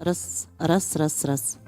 Раз, раз, раз, раз.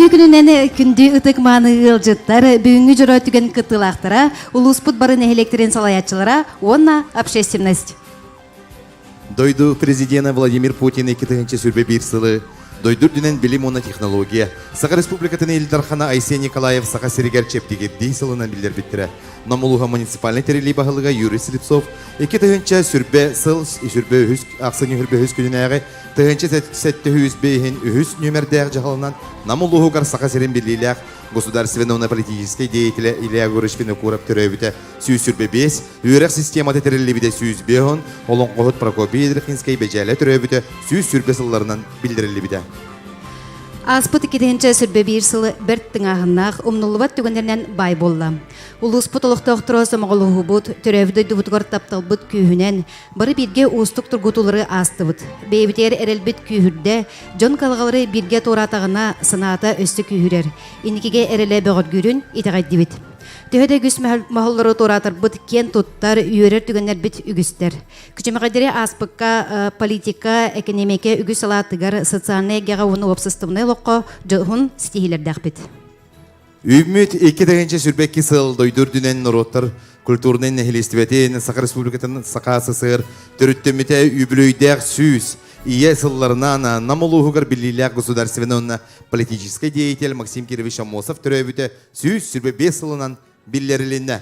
Үтүө күнүнэн күндү ытык мааны ыалдьыттар, бүгүҥҥү дьоро түгэн кыттыылаахтара, улууспут бары нэһилиэктэрин салайааччылара уонна общественность. Дойду президена Владимир Путин 2021 сылы дойду үрдүнэн билим уонна технология, Саха Республикатын Ил Дархана Айсен Николаев Саха сиригэр чэбдигирдии сылынан биллэрбиттэрэ. Нам улууһа муниципальнай тэриллии баһылыга Юрий Слепцов 2000 сыл сүрбэ үһүс ахсынньы сүрбэ үһүс күнүнээҕи 1705 үһүс нүөмэрдээх дьаһалынан Нам улууһугар Саха сирин биллиилээх государственнай уонна политическай деятелэ Илья Егорович Винокуров төрөөбүтэ 125, үөрэх системата тэриллибитэ 105, олоҥхоһут Прокопий Ядрихинскай Бэдьээлэ төрөөбүтэ 120 сылларынан биллэриллибитэ. Ааспыт иккитинчи сүрбэ биир сылы бэрт тыҥааһыннаах, умнуллубат түгэннэринэн баай буолла. Улууспут олохтоохторо сомоҕолоһуубут, төрөөбүт дойдубутугар тапталбыт күүһүнэн, бары бииргэ уустук тургутуулары аастыбыт. Бэйэбитигэр эрэлбит күүһүрдэ, дьон кыһалҕалары бииргэ туораатаҕына санаата өссө күүһүрэр. Инникигэ эрэлэ бөҕөргүүрүн итэҕэйдибит. Төһө да үгүс моһоллору туораатарбыт киэн туттар, үөрэр түгэннэрбит үгүстэр. Күчүмэҕэйдэри ааспыкка политика, экэниэмикэ үгүс салаатыгар, социальнай эйгэҕэ уонна уопсастыбаннай олоххо дьоһун ситиһиилэрдээхпит. Үүммүт 2022 сыл дойду үрдүнэн норуоттар культурнай нэһилиэстибэтин Саха Республикатын Саха СССР төрүттэммитэ үбүлүөйдээх сүүс ийэ сылларынан Нам улууһугар биллиилээх государственнай уонна политическай деятель Максим Кирович Аммосов төрөөбүтэ 125 сылынан биллэрилиннэ.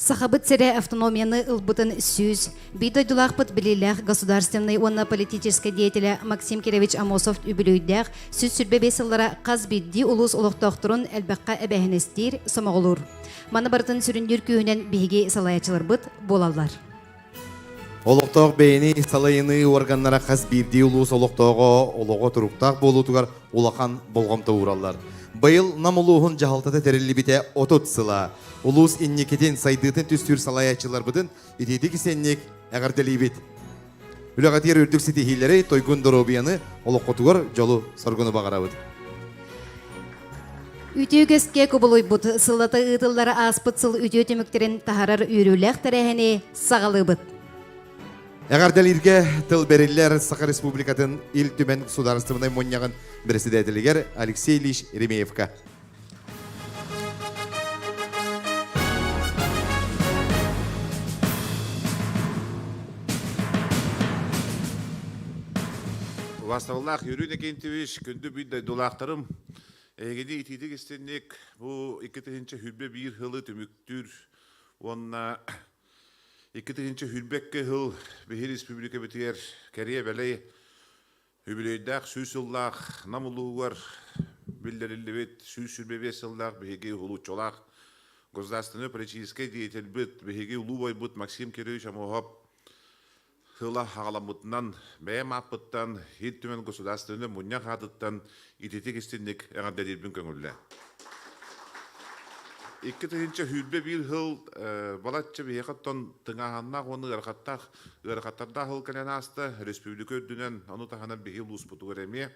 Сахабыт сирэ автономияны ылбытын 101 дойдулаахпыт билиилээх государственнай уонна политическай деятелэ Максим Кирович Амосов үбүлүөйдээх 125 сыллара хас биирдии улуус олохтоохторун элбэххэ эбээһинэстиир, сомоҕолуур. Маны барытын сүрүннүүр күүһүнэн биһиги салайааччыларбыт буолаллар. Олохтоох бэйэни салайыныы уорганнара хас биирдии улуус олохтооҕо олоҕо туруктаах буолуутугар улахан болҕомто уураллар. Быйыл Нам улууһун дьаһалтата тэриллибитэ 30 сыла. Улуус инникитин, сайдыытын түстүүр салайааччыларбытын итиитик исэнник эҕэрдэлиибит. Үлэҕитигэр үрдүк ситиһиилэри, туйгун доруобуйаны, олоххутугар дьолу-соргуну баҕарабыт. Үтүө үгэскэ кубулуйбут сыллата ыытыллара ааспыт сыл үтүө түмүктэрин таһарар үөрүүлээх тэрээһини саҕалыыбыт. Эҕэрдэлииргэ тыл бэриллэр Саха Республикатын Ил Түмэн Судаарыстыбаннай Мунньаҕын председателигэр Алексей Ильич Еремеевка. Убаастабыллаах Юрий Никитич, күндү биир дойдулаахтарым, эһигини итиитик истинник бу 2021 сылы түмүктүүр уонна 2022 сыл биһи республикабытыгар кэриэ бэлэй Үбүлүөйдээх 100 сыллаах Нам улууһугар биллэриллибит 125 сыллаах биһиги уһулуччулаах государственнай политическай деятельбит, биһиги улуу бойбут Максим Кирович Амоһоп сыла аҕаламмытынан бэйэм ааппыттан Ил Түмэн государственнай мунньах аатыттан ититик истинник эҕэрдэлиирбин көҥүллээ. 2021 сыл балачча биһиэхэ оттон тыҥааһыннаах уонна ыарахаттаах ыарахаттардаах сыл кэлэн ааста. Республика үрдүнэн, ону таһынан биһи улууспутугар эмиэ.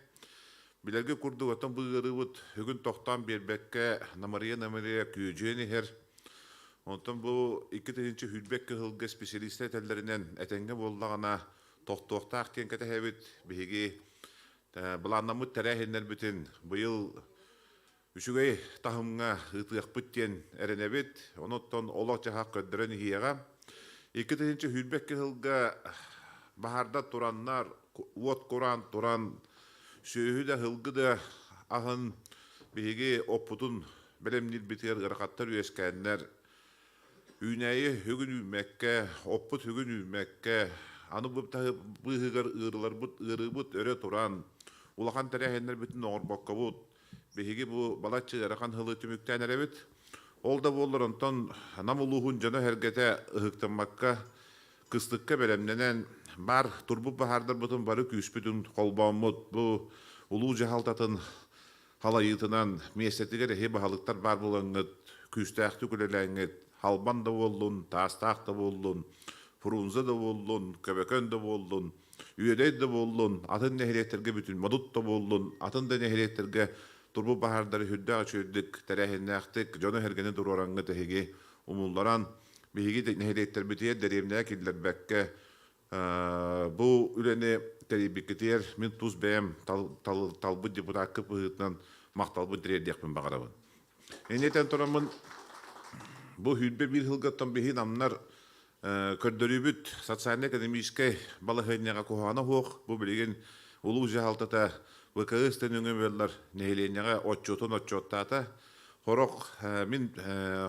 Билэргэ курдук, оттон бу ыарыыбыт бүгүн тохтоон биэрбэккэ намырыйа-намырыйа күөдьүйэн иһэр. Онтон бу 2022 сылга специалистар этэллэринэн этэҥҥэ буоллаҕына тохтуохтаах диэн кэтэһэбит. Биһиги былааннаммыт тэрээһиннэрбитин быйыл үчүгэй таһымҥа ыытыахпыт диэн эрэнэбит. Онуттан олох-дьаһах көрдөрөн иһиэҕэ. 2022 сылга баһаардар тураннар, уот кураан туран, сүөһү да, сылгы да аһын биһиги оппутун бэлэмниирбитигэр ыарахаттар үөскээннэр, үүнээйи үгүн үүммэккэ, оппут үгүн үүммэккэ, аны бу быыһыгар ыарыыларбыт ыарыыбыт өрө туран, улахан тэрээһиннэрбитин оҥорбоккобут, Биһиги бу балачча ыарахан сылы түмүктээн эрэбит. Ол да буоллар онтон Нам улууһун дьоно-сэргэтэ ыһыктаммакка кыстыкка бэлэмнэнэн баар турбут баһаардарбытын бары күүспүтүн холбооммут бу улуу дьаһалтатын халайыытынан миэстэтигэр эһи баһылыктар баар буолаҥҥыт күүстээхтик үлэлээҥҥит халбан да буоллун, таастаах да буоллун, Фрунзе да буоллун, Көбөкөн да буоллун, Үөдэй да буоллун, атын нэһилиэктэргэ бүтүн Модут да буоллун, атын да нэһилиэктэргэ турбут баһаардары сүрдээх үчүгэйдик, тэрээһиннээхтик, дьону-сэргэни туруораҥҥыт эһиги умулларан, биһиги нэһилиэктэрбитигэр дэриэбинэҕэ киллэрбэккэ, бу үлэни тэрийбиккитигэр мин тус бэйэм талбыт депутакка быһыытынан махталбын тириэрдиэхпин баҕарабын. Иннитэн тураммын бу 21 сылгаттан биһи намнар Көрдөрүүбүт социальнай-экономическай балаһыанньаҕа куһаҕана суох. Бу билигин улуус дьаһалтата ВКС-тэн өҥө нэһилиэнньэҕэ отчуотун отчуоттаата. Сорох мин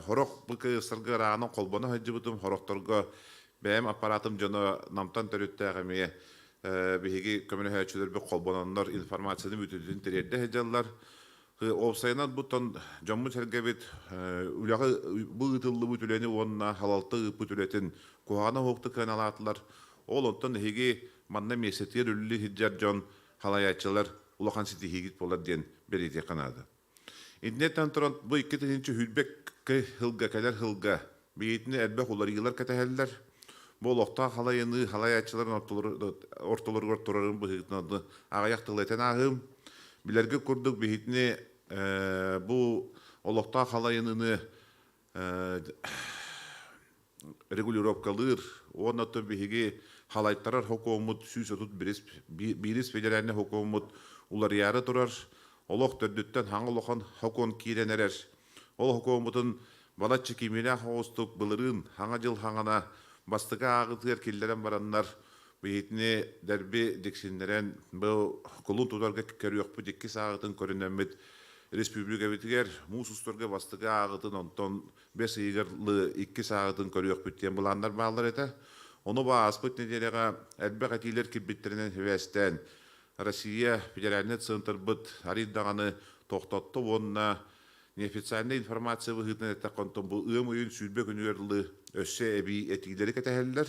сорох ВКС-тарга ырааҕынан холбоно сылдьыбытым, сорохторго бэйэм аппаратым дьоно Намтан төрүттээх эмиэ биһиги көмөлөһөөччүлэрбит холбононнор информацияны бүтүннүүтүн тириэрдэ сылдьаллар. Уопсайынан буттан дьоммут-сэргэбит үлэҕэ бу ыытыллыбыт үлэни уонна халалта ыыппыт үлэтин куһаҕана суохтук сыаналаатылар. Ол онтон эһиги манна миэстэтигэр үлэлии сылдьар дьон, халайааччылар улахан ситиһиигит буолар диэн бэлиэтиэххэ наада. Иннинэн туран бу 2021 сылга кэлэр сылга биһигитини элбэх уларыйыылар кэтэһэллэр. Бу олохтоох халайыныы халайааччыларын ортолоругар турарын быһыытынан аҕыйах тыл этэн ааһыым. Билэргэ курдук биһигитини бу олохтоох халайыныыны регулировкалыыр уонна оттон биһиги халайтарар хокуоммут 131 федеральнай хокуоммут уларыйаары турар. Олох төрдүттэн хаҥа улахан хокуон киирэн эрэр. Ол хокуоммутун балачча кимиилээх оҕустук былырыын хаҥа дьыл хаҥана бастакы ааҕыытыгар киллэрэн бараннар биһитини дэрби диксиннэрэн бу кулун тутарга көрүөхпүт иккис ааҕытын көрүнэммит. Республикабытыгар муус устарга бастакы ааҕытын, онтон бэс ыйыгар иккис ааҕытын көрүөхпүт диэн былааннар бааллар этэ. Ону бу ааспыт нэдиэлэҕэ элбэх этиилэр киирбиттэринэн сибээстээн Россия федеральнай центрбыт арый даҕаны тохтотто уонна неофициальнай информация быһыытынан эттэххэ, онтон бу ыам ыйын 20 күнүгэр дылы өссө эбии этиилэри кэтэһэллэр.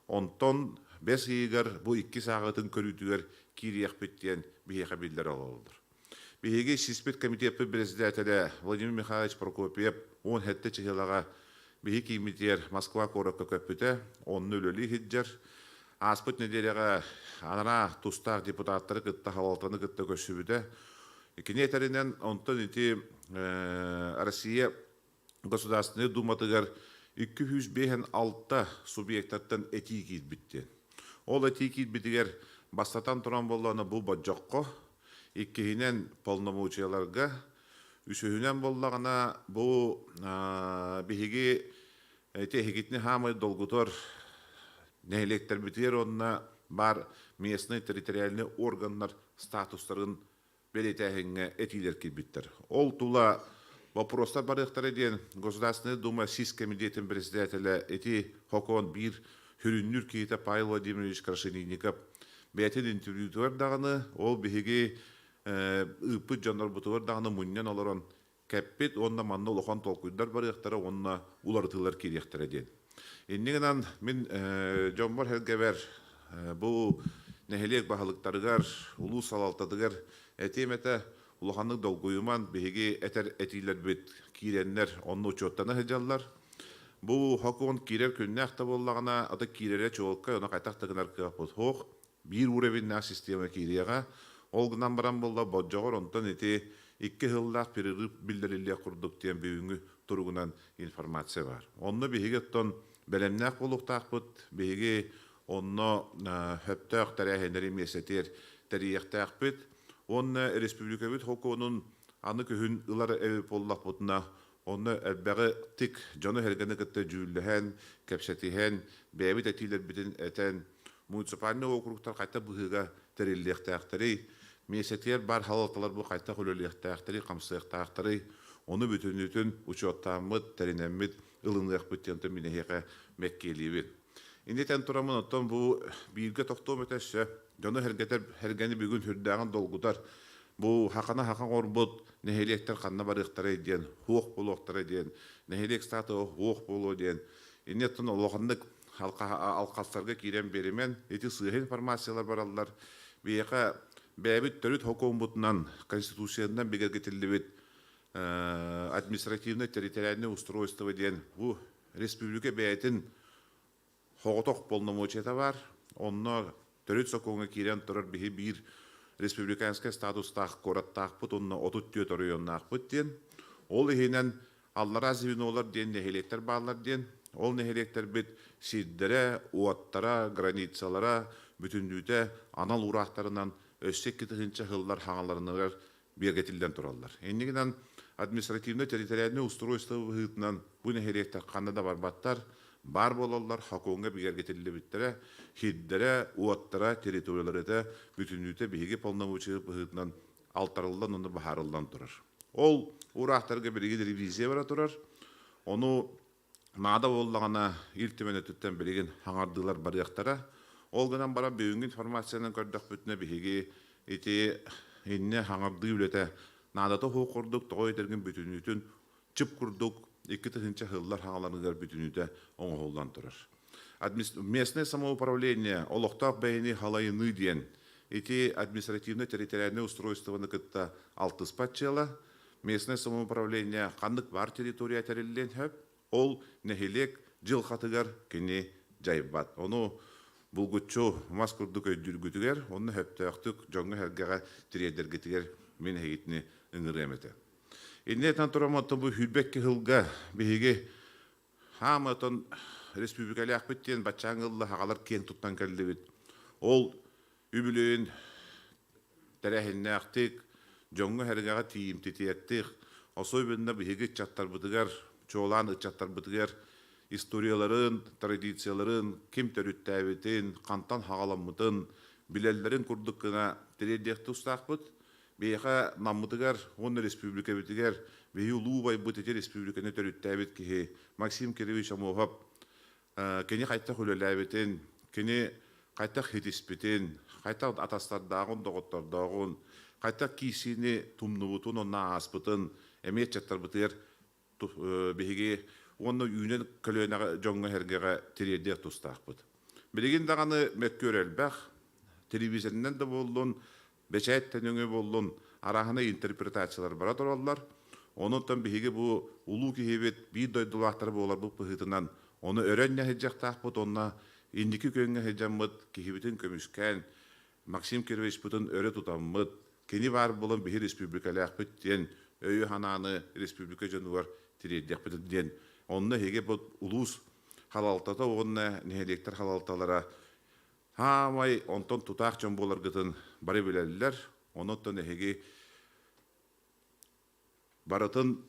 Онтон бэс ыйыгар бу иккис ааҕыытын көрүүтүгэр киириэхпит диэн биһиэхэ биллэрэ олороллор. Биһиги сиспит комитеппит председателэ Владимир Михайлович Прокопьев 17 чыһылаҕа биһи кииммитигэр Москва куоракка көппүтэ, онно үлэлии сылдьар. Ааспыт нэдиэлэҕэ анараа тустаах депутаттары кытта, салалтаны кытта көрсүбүтэ. Кини этэринэн, онтон ити Россия Государственнай Думатыгар 256 субъектартан этии киирбит диэн. Ол этии киирбитигэр бастатан туран буоллаҕына бу болдьоххо, иккиһинэн полномочияларга, үсүһүнэн буоллаҕына бу биһиги ити эһигитини хаамай долгутар нэһилиэктэрбитигэр уонна баар местный территориальный органнар статустарын бэлиэтээһиҥҥэ этиилэр киирбиттэр. Ол тула вопростар барыахтара диэн Государственная Дума сис кэмитиэтин председателэ ити хокуон биир сүрүннүүр киһитэ Павел Владимирович Крашенинников бэйэтин интервьютугар даҕаны, ол биһиги ыыппыт дьоннорбутугар даҕаны мунньан олорон кэппит уонна манна улахан толкуйдар барыахтара уонна уларытыылар киириэхтэрэ диэн. Инньэ гынан мин дьоммор-сэргэбэр бу нэһилиэк баһылыктарыгар, улуус салалтатыгар этиэм этэ, улаханнык долгуйуман биһиги этэр этиилэрбит киирэннэр онно учуоттана сылдьаллар. Бу сокуон киирэр күннээх да буоллаҕына, ата киирэрэ чуолкай, ону хайдах да гынар кыахпыт суох. Биир уровеннаах система киириэҕэ. Ол гынан баран буолла болдьоҕор онтон ити 2 сыллаах перерыв биллэриллиэх курдук диэн бүгүҥҥү туругунан информация баар. Онно биһиги оттон бэлэмнээх буолуохтаахпыт. Биһиги онно сөптөөх тэрээһиннэри миэстэтигэр тэрийиэхтээхпит. Уонна республикабыт сокуонун аны күһүн ылар эбит буоллахпытына, онно элбэҕи тик дьону-сэргэни кытта дьүүллэһэн, кэпсэтиһэн, бэйэбит этиилэрбитин этэн, муниципальнай округтар хайдах быһыыга тэриллиэхтээхтэрий, миэстэтигэр баар салалталар бу хайдах үлэлиэхтээхтэрий, хамсыахтаахтарый, ону бүтүннүүтүн учуоттааммыт, тэринэммит, ылыныахпыт диэн мин эһиэхэ мэктиэлиибин. Иннитэн тураммын оттон бу бииргэ тохтуом этэ өссө дьону сэргэтэр сэргэни бүгүн сүрдээҕин долгутар бу хахана хаха оҥорбут нэһилиэктэр ханна барыахтарай диэн хуох буолуохтара диэн нэһилиэк статуһа хуох буолуо диэн иннеттэн улаханнык алхастарга киирэн биэримэн ити сыыһа информациялар бараллар биһиэхэ бэйэбит төрүт сокуоммутунан конституциянан бигэргэтиллибит административнай территориальное устройство диэн бу республика бэйэтин соҕотох полномочията баар. Онно төрүт сокуоҥҥа киирэн турар биһи биир республиканскай статустаах куораттаахпыт уонна 34 оройуоннаахпыт диэн. Ол иһинэн аллараа звенолар диэн нэһилиэктэр бааллар диэн. Ол нэһилиэктэрбит сирдэрэ, уоттара, границалара бүтүннүүтэ анал уураахтарынан өссө 2000 сыллар хаҥаларыныгар бигэргэтиллэн тураллар. Иннигинэн административно-территориальнай устройство быһыытынан бу нэһилиэктэр ханна да барбаттар, баар буолаллар, сокуоҥҥа бигэргэтиллибиттэрэ, сирдэрэ, уоттара, территорияларыта бүтүннүүтэ биһиги полномочия быһыытынан алтарыллан уонна баһаарыллан турар. Ол уураахтарга билигин ревизия бара турар. Ону наада буоллаҕына Ил Түмэн өттүттэн билигин хаҥардыылар барыахтара. Ол гынан баран бүгүҥҥү информациянан көрдөхпүтүнэ биһиги ити иннэ хаҥардыы үлэтэ наадата суох курдук тоҕо этэргин бүтүннүүтүн чып курдук 2000 сыллар хаҥаларыгар бүтүннүүтэ оҥоһуллан турар. Местное самоуправление олохтоох бэйэни халайыныы диэн ити административно-территориальное устройствоны кытта алтыспат дьыала. Местное самоуправление ханнык баар территория тэриллиэн сөп, ол нэһилиэк дьылҕатыгар кини дьайбат. Ону булгуччу мас курдук өйдүүргүтүгэр, онно сөптөөхтүк дьоҥҥо-сэргэҕэ тириэрдэргитигэр мин эһигитини ыҥырыам этэ. Инньэ этэн туран, оттон бу 22 сылга биһиги хаама отон республикалаахпыт диэн баччааҥҥы ылла хаҕалар киэн туттан кэллибит. Ол үбүлүөйүн тэрээһиннээхтик, дьоҥҥо-сэргэҕэ тиийимтитиэттик, особенно биһиги ыччаттарбытыгар, чуолаан ыччаттарбытыгар историяларын, традицияларын, ким төрүттээбитин, хантан хаҕаламмытын билэллэрин курдук гына тириэрдиэх тустаахпыт. Биһиэхэ Наммытыгар уонна республикабытыгар биһи улуу убайбыт ити республиканы төрүттээбит киһи Максим Кирович Амуохап кини хайтах үлэлээбитин, кини хайтах хитиспитин, хайтах атастардааҕын, доҕоттордооҕун, хайтах киирсиини тумнубутун уонна ааспытын эмиэ ыччаттарбытыгар биһиги уонна үүнэн көлүөнэҕэ дьоҥҥо-сэргэҕэ тириэрдиэх тустаахпыт. Билигин даҕаны мөккүөр элбэх, телевизорынан да буоллун, бэчээт өҥө буоллун, арааһынай интерпретациялар бара тураллар. Онон биһиги бу улуу киһибит биир дойдулаахтара буоларбыт быһыытынан ону өрөн сылдьыахтаахпыт уонна инники күөҥҥэ сылдьаммыт киһибитин көмүскээн Максим Кировичпытын өрө тутаммыт, кини баар буолан биһи республикалаахпыт диэн өйү-санааны республика дьонугар тириэрдиэхпит диэн онно эһиги бу улуус халалтата уонна нэһилиэктэр халалталара хаамай онтон тутаах дьон буоларгытын бары билэллэр. Онон эһиги барытын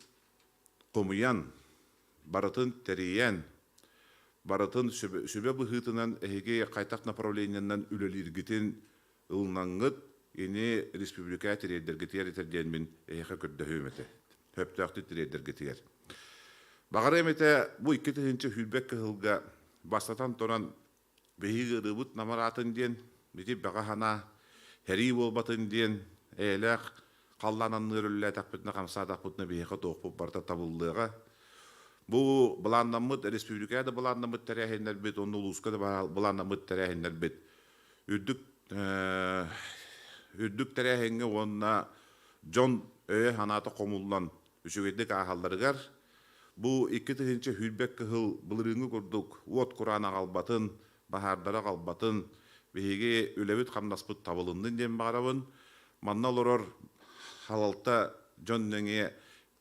хомуйан, барытын тэрийэн, барытын сүбэ быһыытынан эһиги хайдах направлениенан үлэлииргитин ылынаҥҥыт ини республика тириэрдэргитигэр этэр диэн мин эһиэхэ көрдөһүөм этэ. Сөптөөхтүк тириэрдэргитигэр. Баҕарыам этэ бу 2021 кыһылга бастатан туран Биһиги ырыабыт намыраатын диэн, ити бэҕэ санаа, сэрии буолбатын диэн эйэлээх халлаан анныгар үлэлээтэхпитинэ, хамсаатахпытына биһиэхэ туохпут барыта табыллыаҕа. Бу былааннаммыт республикаҕа да былааннаммыт тэрээһиннэрбит уонна улууска да былааннаммыт тэрээһиннэрбит үрдүк үрдүк тэрээһиҥҥэ уонна дьон өйө-санаата хомуллан үчүгэйдик ааһалларыгар Бу 2020 кыһыл былырыыҥҥы курдук уот кураан аҕалбатын, баһаардары аҕалбатын, биһиги үлэбит-хамнаспыт табылыннын диэн баҕарабын. Манна олорор халалта дьон нөҥүө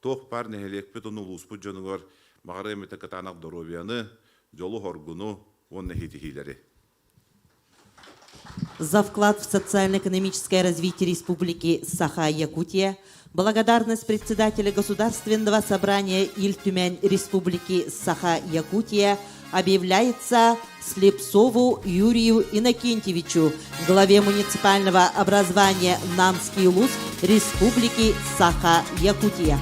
туох баар нэһилиэкпит уонна улууспут дьонугар баҕарыам этэ кытаанах доруобуйаны, дьолу-соргуну уонна ситиһиилэри. За вклад в социально-экономическое развитие Республики Саха-Якутия благодарность председателя Государственного собрания Ил-Түмэн Республики Саха-Якутия объявляется Слепцову Юрию Иннокентьевичу, главе муниципального образования Намский улус Республики Саха-Якутия.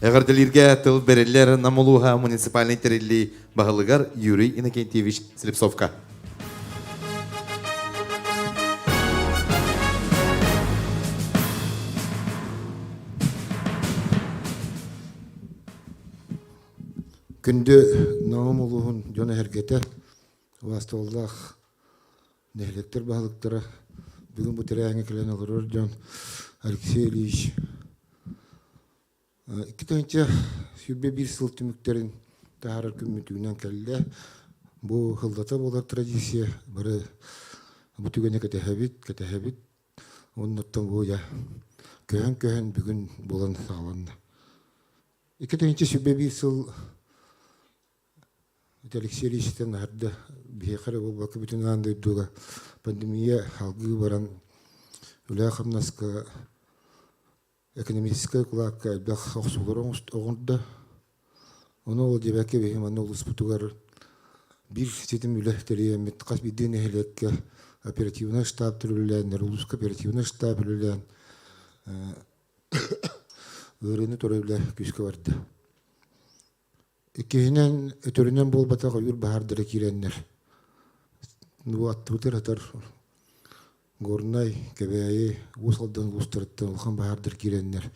Эҕэрдэлииргэ тыл бэриллэр Нам улууһа муниципальнай тэриллии баһылыгар Юрий Иннокентьевич Слепцовка. Күндү Нам улууһун дьоно-сэргэтэ, убаастабыллаах нэһилиэктэр баһылыктара, бүгүн бу тэрээһиҥҥэ кэлэн олорор дьон Алексей Ильич 2021 сыл түмүктэрин таһаарар күммүтүнэн кэллэ. Бу сыллата буолар традиция бары бу түгэни кэтэһэбит, кэтэһэбит. Оннуттан бу дьэ көһөн-көһөн бүгүн буолан саҕаланна. 2021 сыл Алексей Ильичтэн аһарда биһиэхэ эрэ буолбакка бүтүн аан дойдуга пандемия салгыы баран үлэ-хамнаска Экономическай укулаакка элбэх охсуулары оҥордо. Ону ол диэбэккэ биһиги манна улууспутугар биир ситим үлэ тэрийэммит хас биирдии нэһилиэккэ оперативнай штаб үлэлээннэр, улууска оперативнай штаб үлэлээн ыарыыны тура үлэ күүскэ барда. Иккиһинэн, өтөрүнэн буолбатах ойуур баһаардара киирэннэр бу аттыбытыгар сытар Горнай, Кэбээйи, Уус Алдан улуустарыттан улахан баһаардар киирэннэр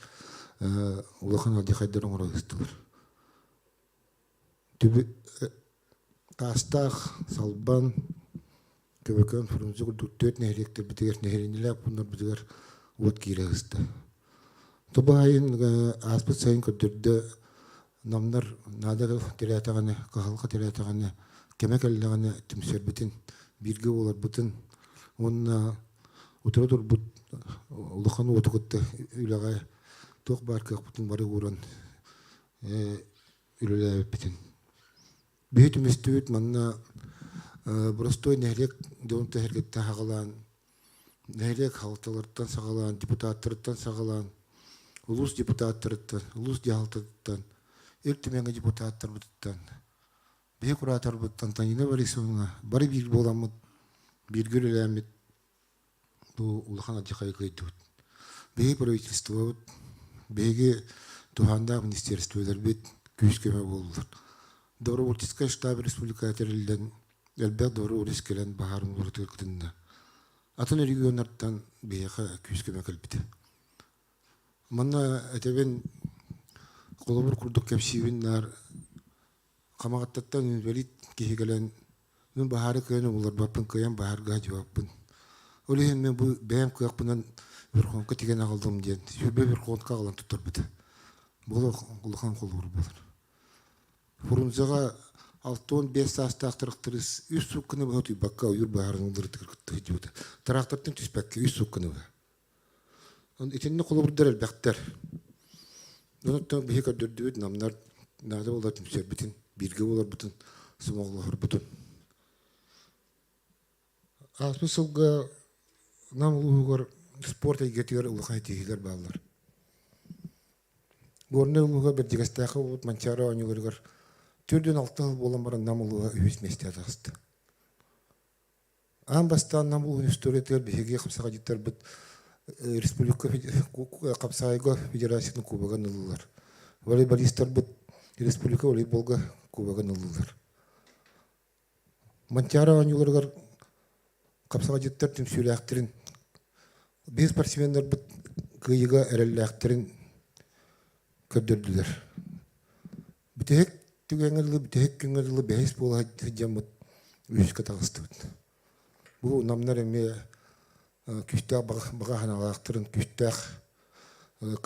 улахан алдьархайдары оҥоро сыстылар. Таастаах, Салбан, Көбөкөн, Фрунзе курдук түөрт нэһилиэктэрбитигэр, нэһилиэнньэлээх пууннарбытыгар уот киирэ сыста. Тобо айын ааспыт сайын көрдөрдө Намнар наада тирээтэҕинэ, кыһалҕа тирээтэҕинэ, кэмэ кэллэҕинэ түмсэрбитин, бииргэ буоларбытын уонна утары турбут улахан уоту кытта үлэҕэ туох баар кыахпытын бары ууран үлэлээбиппитин. Биһи түмүстүбүт манна. Боростуой нэһилиэк дьонун тэһэргэттэн саҕалаан, нэһилиэк халталарыттан саҕалаан, депутаттарыттан саҕалаан, улуус депутаттарыттан, улуус дьаһалтатыттан, Ил Түмэҥҥэ депутаттарбытыттан, биһи кураторбыттан Антонина Борисовна бары биир буоламмыт, бииргэ үлэлээммит бу улахан алдьархайы кыайдыбыт. Биһиги правительствобыт, биһиги туһааннаах министерстволарбыт күүс-көмө буоллулар. Добровольческай штаб республика тэриллэн, элбэх доброволец кэлэн баһаарын уларытыгар кытынна. Атын регионнартан биһиэхэ күүс-көмө кэлбитэ. Манна этэбин холобур курдук кэпсиибин наар Хамаҕаттаттан инбэлиит киһи кэлэн, мин баһаары кыайан умулларбаппын, кыайан баһаарга дьыбаппын. Ол иһин мин бу бэйэм кыахпынан верхонка тигэн аҕаллым диэн 20 верхонка аҕалан туттарбыта. Бу улахан холобур буолар. Фрунзеҕа 65 саастаах тырахтарыыс үс суукканы быһа утуйбакка ойуур баһаарын ылларытыгар кытта сылдьыбыта. Тыраахтартан түспэккэ үс суукканы быһа. Итинник холобурдар элбэхтэр. Онон биһи көрдөрдүбүт намнар наада буолар түмсэрбитин, бииргэ буоларбытын, сомоҕолоһорбутун. Ааспыт сылга Нам улууһугар спорт эйгэтигэр улахан ситиһиилэр бааллар. Горнай улууһугар Бэрдьигэстээххэ буолбут Манчаары оонньууларыгар 46 сыл буолан баран Нам улууһа үһүс миэстэҕэ таҕыста. Аан бастаан Нам улууһун историятыгар биһиги хапсаҕайдьыттарбыт республика хапсаҕайга федерациятын кубогын ыллылар. Волейболистарбыт республика волейболга кубогын ыллылар. Манчаары оонньууларыгар хапсаҕайдьыттар түмсүүлээхтэрин, биир спортсменнарбыт кыайыыга эрэллээхтэрин көрдөрдүлэр. Бүтэһик түгэҥҥэ дылы, бүтэһик күҥҥэ дылы бэһис буола сылдьаммыт үһүскэ таҕыстыбыт. Бу намнар эмиэ күүстээх баҕа санаалаахтарын, күүстээх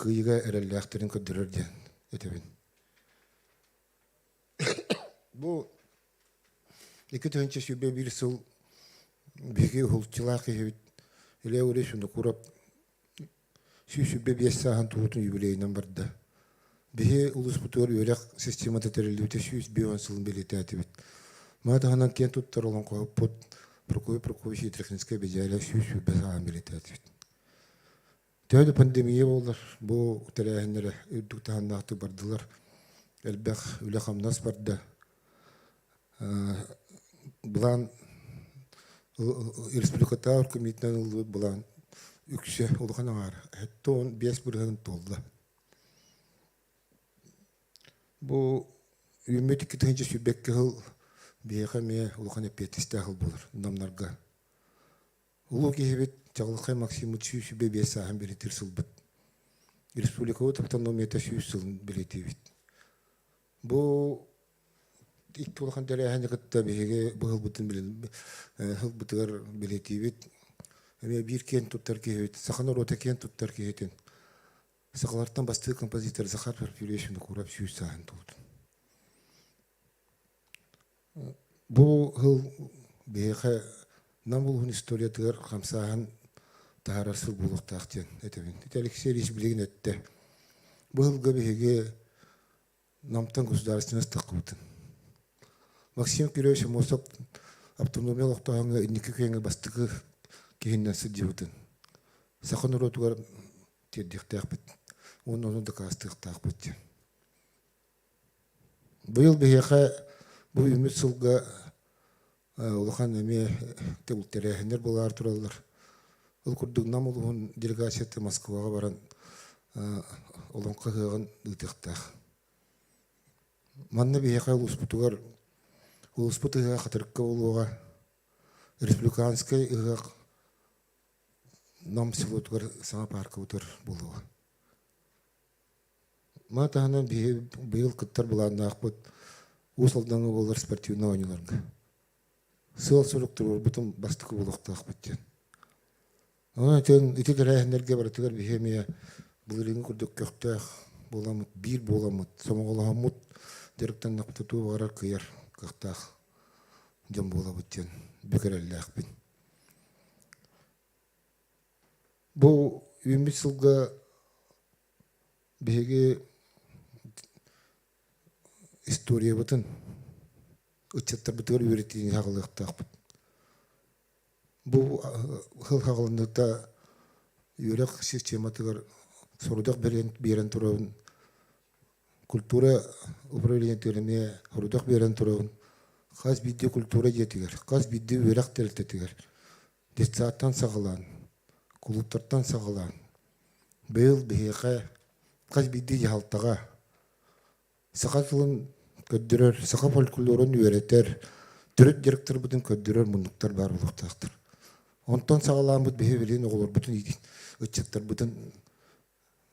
кыайыыга эрэллээхтэрин көрдөрөр диэн этэбин. Бу 2021 сыл биһиги уһулуччулаах киһибит Илья Ильич Винокуров 125 сааһын туһутун юбилейынан барда. Биһи улууспутугар үөрэх системата тэриллибитэ 150 сылын бэлиэтээтибит. Маны таһынан киэн туттар олоҥхоһуппут Прокопий Прокопьевич Етрехинскэй Бэдьээлэ 120 сааһын бэлиэтээтибит. Төһө да пандемия буоллар, бу тэрээһиннэрэ үрдүк таһымнаахтык бардылар. Элбэх үлэ-хамнас барда. Былаан республикатааҕы комитетынан ыллыбыт былаан үксэ улахан аҥаара 75 бырыһыан туолла. Бу үүммүт 2022 сыл биһиэхэ эмиэ улахан эппиэтинэстээх сыл буолар намнарга. Улуу киһибит Чаҕылхай Максимыч 125 сааһын бэлиэтиир сылбыт. Республикабыт автономията 100 сылын бэлиэтиибит. Бу икки улахан тэрээһини кытта биһиги быһылбытын ылбытыгар бэлиэтиибит. Эмиэ биир киэн туттар киһибит, саха норуота киэн туттар киһитин, сахалартан бастыыр композитор Захар Порфирьевич Винокуров 100 сааһын туолбут. Бу сыл биһиэхэ Нам улууһун историятыгар хамсааһын таһаарар сыл буолуохтаах диэн этэбин. Ити Алексей Ильич билигин эттэ. Бу сылга биһиги Намтан государственность таххыбытын. Максим Кирович Аммосов автономия олохтооһуҥҥа инники күөҥҥэ бастакы киһиннэн сылдьыбытын. Саха норуотугар тиэрдиэхтээхпит уонна ону дакаастыахтаахпыт диэн. Быйыл биһиэхэ бу үүммүт сылга улахан эмиэ тэрээһиннэр буолаары тураллар. Ол курдук Нам улууһун делегацията Москваҕа баран олоҥхо ыһыаҕын ыытыахтаах. Манна биһиэхэ улууспутугар улууспут ыһыаҕа Хатырыкка буолуоҕа, республиканскай ыһыах Нам селотугар саҥа пааркабытыгар буолуоҕа. Маны таһынан биһи быйыл кыттар былааннаахпыт Уус Алдаҥҥа буолар спортивнай оонньууларга. Сыал-сорук туруорбутум бастакы буолуохтаахпыт диэн. Онон итин ити тэрээһиннэргэ барытыгар биһи эмиэ былырыыҥҥы курдук көхтөөх буоламмыт, биир буоламмыт, сомоҕолоһоммут дьарыктаннахпыт тугу баҕарар кыайар кыахтаах дьон буолабыт диэн бүк эрэллээхпин. Бу үүммүт сылга биһиги историябытын, Ыччаттарбытыгар үөрэтиини саҕалыахтаахпыт. Бу сыл саҕаланыыта үөрэх систематыгар сорудах биэрэн турабын. Культура управлениетыгар эмиэ сорудах биэрэн турабын. Хас биирдии культура дьиэтигэр, хас биирдии үөрэх тэрилтэтигэр детсадтан саҕалаан, кулууптартан саҕалаан быйыл биһиэхэ хас биирдии дьаһалтаҕа саха тылын көрдөрөр, саха фольклорун үөрэтэр, төрүт дьарыктарбытын көрдөрөр муннуктар баар буолуохтаахтар. Онтон саҕалааммыт биһи билигин оҕолорбутун ыччаттарбытын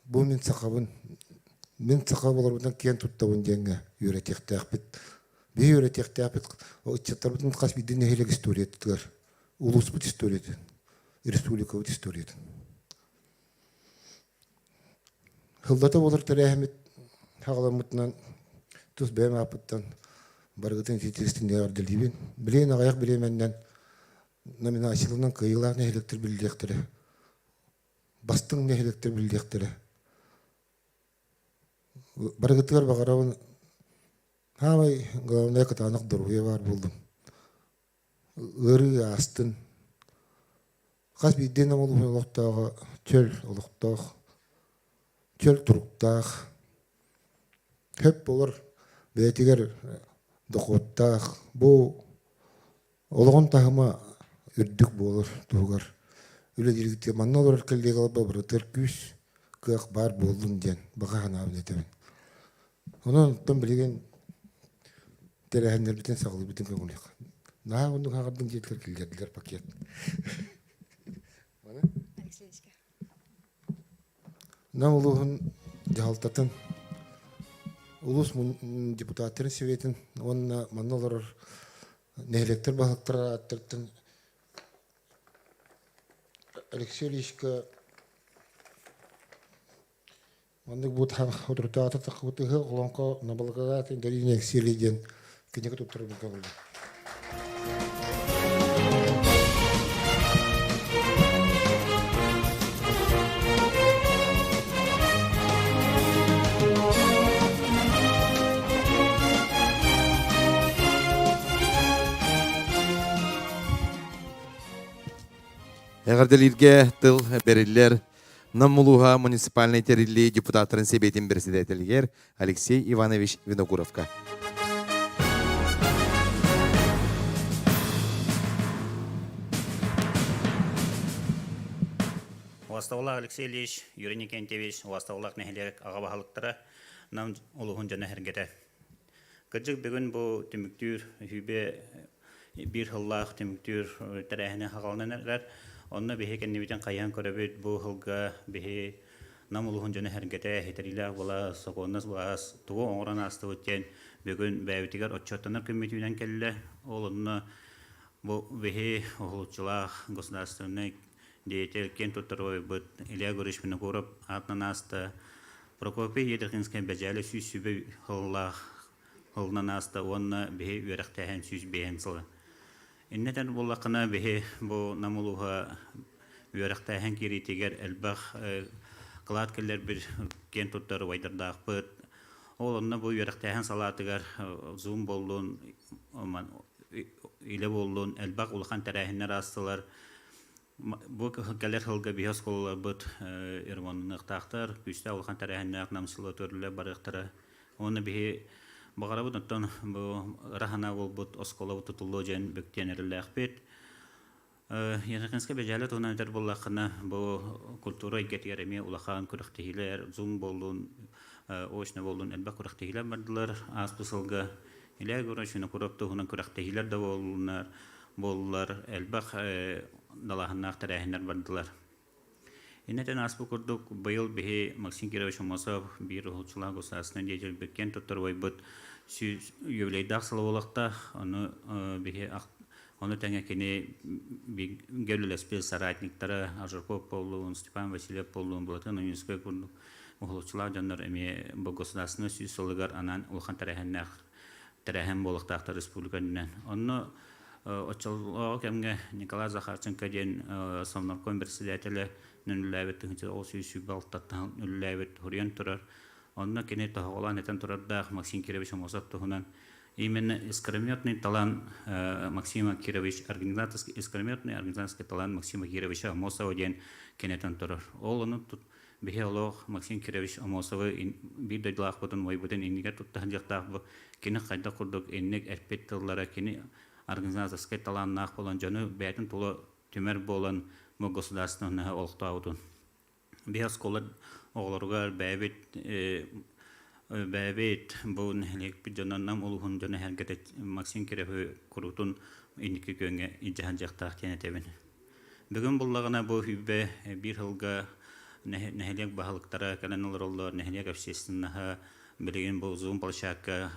бу мин сахабын, мин саха буоларбытынан киэн туттабын диэҥҥэ үөрэтиэхтээхпит. Биһи үөрэтиэхтээхпит ыччаттарбытын хас биирдии нэһилиэк историятыгар, улууспут историятын, республикабыт историятын. Сыллата буолар тэрээһиммит саҕаламмытынан тус бэйэм ааппыттан барыгытын итиитигистин эҕэрдэлиибин. Билигин аҕыйах бириэмэннэн номинацияларынан кыайыылаах нэһилиэктэр биллиэхтэрэ, бастыҥ нэһилиэктэр биллиэхтэрэ. Барыгытыгар баҕарабын саамай главное кытаанах доруобуйа баар буоллун. Ыарыы аастын. Хас биирдии нам олохтооҕо чөл олохтоох, чөл туруктаах, сөп буолар бэйэтигэр дохуоттаах, бу олоҕун таһыма үрдүк буолар туһугар үлэлииргитигэр манна олорор коллегаларбар барытыгар күүс, кыах баар буоллун диэн баҕа санаабын этэбин. Онон оттон билигин тэрээһиннэрбитин саҕалыырбытын көҥүлүөх. Наһаа оннук хаҕардын диэтилэр киллэрдилэр пакет. Нам улууһун дьаһалтатын, улуус депутаттарын советын уонна манна олорор нэһилиэктэр баһылыктара ааттарыттан Алексей Ильичка Маннык бу утурутаата таххыбыт ыһыах олоҥхо Набалыкаҕа Галина Алексеевна диэн кинигэ туттарбын көҥүллүм. Эҕэрдэлииргэ тыл бэриллэр Нам улууһа муниципальнай тэриллии депутаттарын сэбиэтин председателигэр Алексей Иванович Винокуровка. Уастабылаах Алексей Ильич, Юрий Никентьевич, Уастабылаах нэһилиэк аҕа баһылыктара, Нам улууһун дьоно сэргэтэ. Кырдьык бүгүн бу түмүктүүр үһүбэ биир сыллаах түмүктүүр тэрээһини хаҕаланан эрэр. Онно биһи кэннибитин хайыһан көрөбүт, бу сылга биһи Нам улууһун дьоно сэргэтэ, ситэриилээх буола, сокуоннас былаас тугу оҥорон аастыбыт диэн бүгүн бэйэбитигэр отчуоттанар күммүт үүнэн кэллэ. Ол онно бу биһи уһулуччулаах государственнай деятель киэн туттар убайбыт Илья Гурьевич Винокуров аатынан ааста. Прокопий Едрихинскай Бэдьээлэ 100 сүбэ сыллаах сылынан ааста уонна биһи үөрэхтээһин 105 сыла. Иннэтэн буоллаххына биһи бу Нам улууһа үөрэхтээһин киириитигэр элбэх кылаат киллэрбит киэн туттар убайдардаахпыт. Ол онно бу үөрэхтээһин салаатыгар Zoom буоллун, илэ буоллун элбэх улахан тэрээһиннэр аастылар. Бу кэлэр сылга биһи оскуолаларбыт ремоннаныахтаахтар, күүстээх улахан тэрээһиннээх Нам сыла төрүллэ барыахтара. Уонна биһи баҕарабыт оттон бу ыра санаа буолбут оскуолабыт тутуллуо диэн бүктүөн эрэллээхпит. Ясакинскай бэдьээлэ туһунан этэр буоллаххына, бу культура эйгэтигэр эмиэ улахан күрэхтэһиилэр, Zoom буоллун, очно буоллун элбэх күрэхтэһиилэр бардылар. Ааспыт сылга Илья Егорович Винокуров туһунан күрэхтэһиилэр да буоллуннар, буоллулар, элбэх далааһыннаах тэрээһиннэр бардылар. Иннэтэн ааспыт курдук, быйыл биһи Максим Кирович Аммосов биир уһулуччулаах государственнай деятель киэн туттар убайбыт юбилейдаах сыла буолуохтаах. Ону биһи ону тэҥэ кини бииргэ үлэлэспит соратниктара Ажурков буоллун, Степан Васильев буоллун, Былатын Ойуунскай курдук уһулуччулаах дьоннор эмиэ бу государственнай 100 сылыгар анаан улахан тэрээһиннээх тэрээһин буолуохтаахтар республика үрдүнэн. Онно оччолооҕу кэмҥэ Николай Захарченко диэн Совнарком председателэ үлэлээбит 1926-тан үлэлээбит суруйан турар. Онно кини тоһоҕолоон этэн турардаах Максим Кирович Аммосов туһунан. Именно искрометный талант Максима Кирович, организаторский, искрометный организаторский талант Максима Кировича Амосова диэн кэнэтэн турар. Ол ону биһи олох Максим Кирович Амосовы биир дойдулаахпытын уойбутун иннигэр тутта сылдьыахтаахпыт. Кини хайдах курдук инник эппит тыллара кини организаторскай талааннаах буолан дьону бэйэтин тула түмэр буолан бу государственноһы олохтообутун. Биһи оскуола оҕолоругар бэйэбит бэйэбит бу нэһилиэкпит дьоно Нам улууһун дьоно эһэргэтэ Максим Кировы куруутун инники күөҥҥэ илдьэ сылдьыахтаах диэн этэбин. Бүгүн буллаҕына бу сүүрбэ биир сылга нэһилиэк баһылыктара кэлэн олороллор, нэһилиэк общественноһа билигин бу Zoom площадка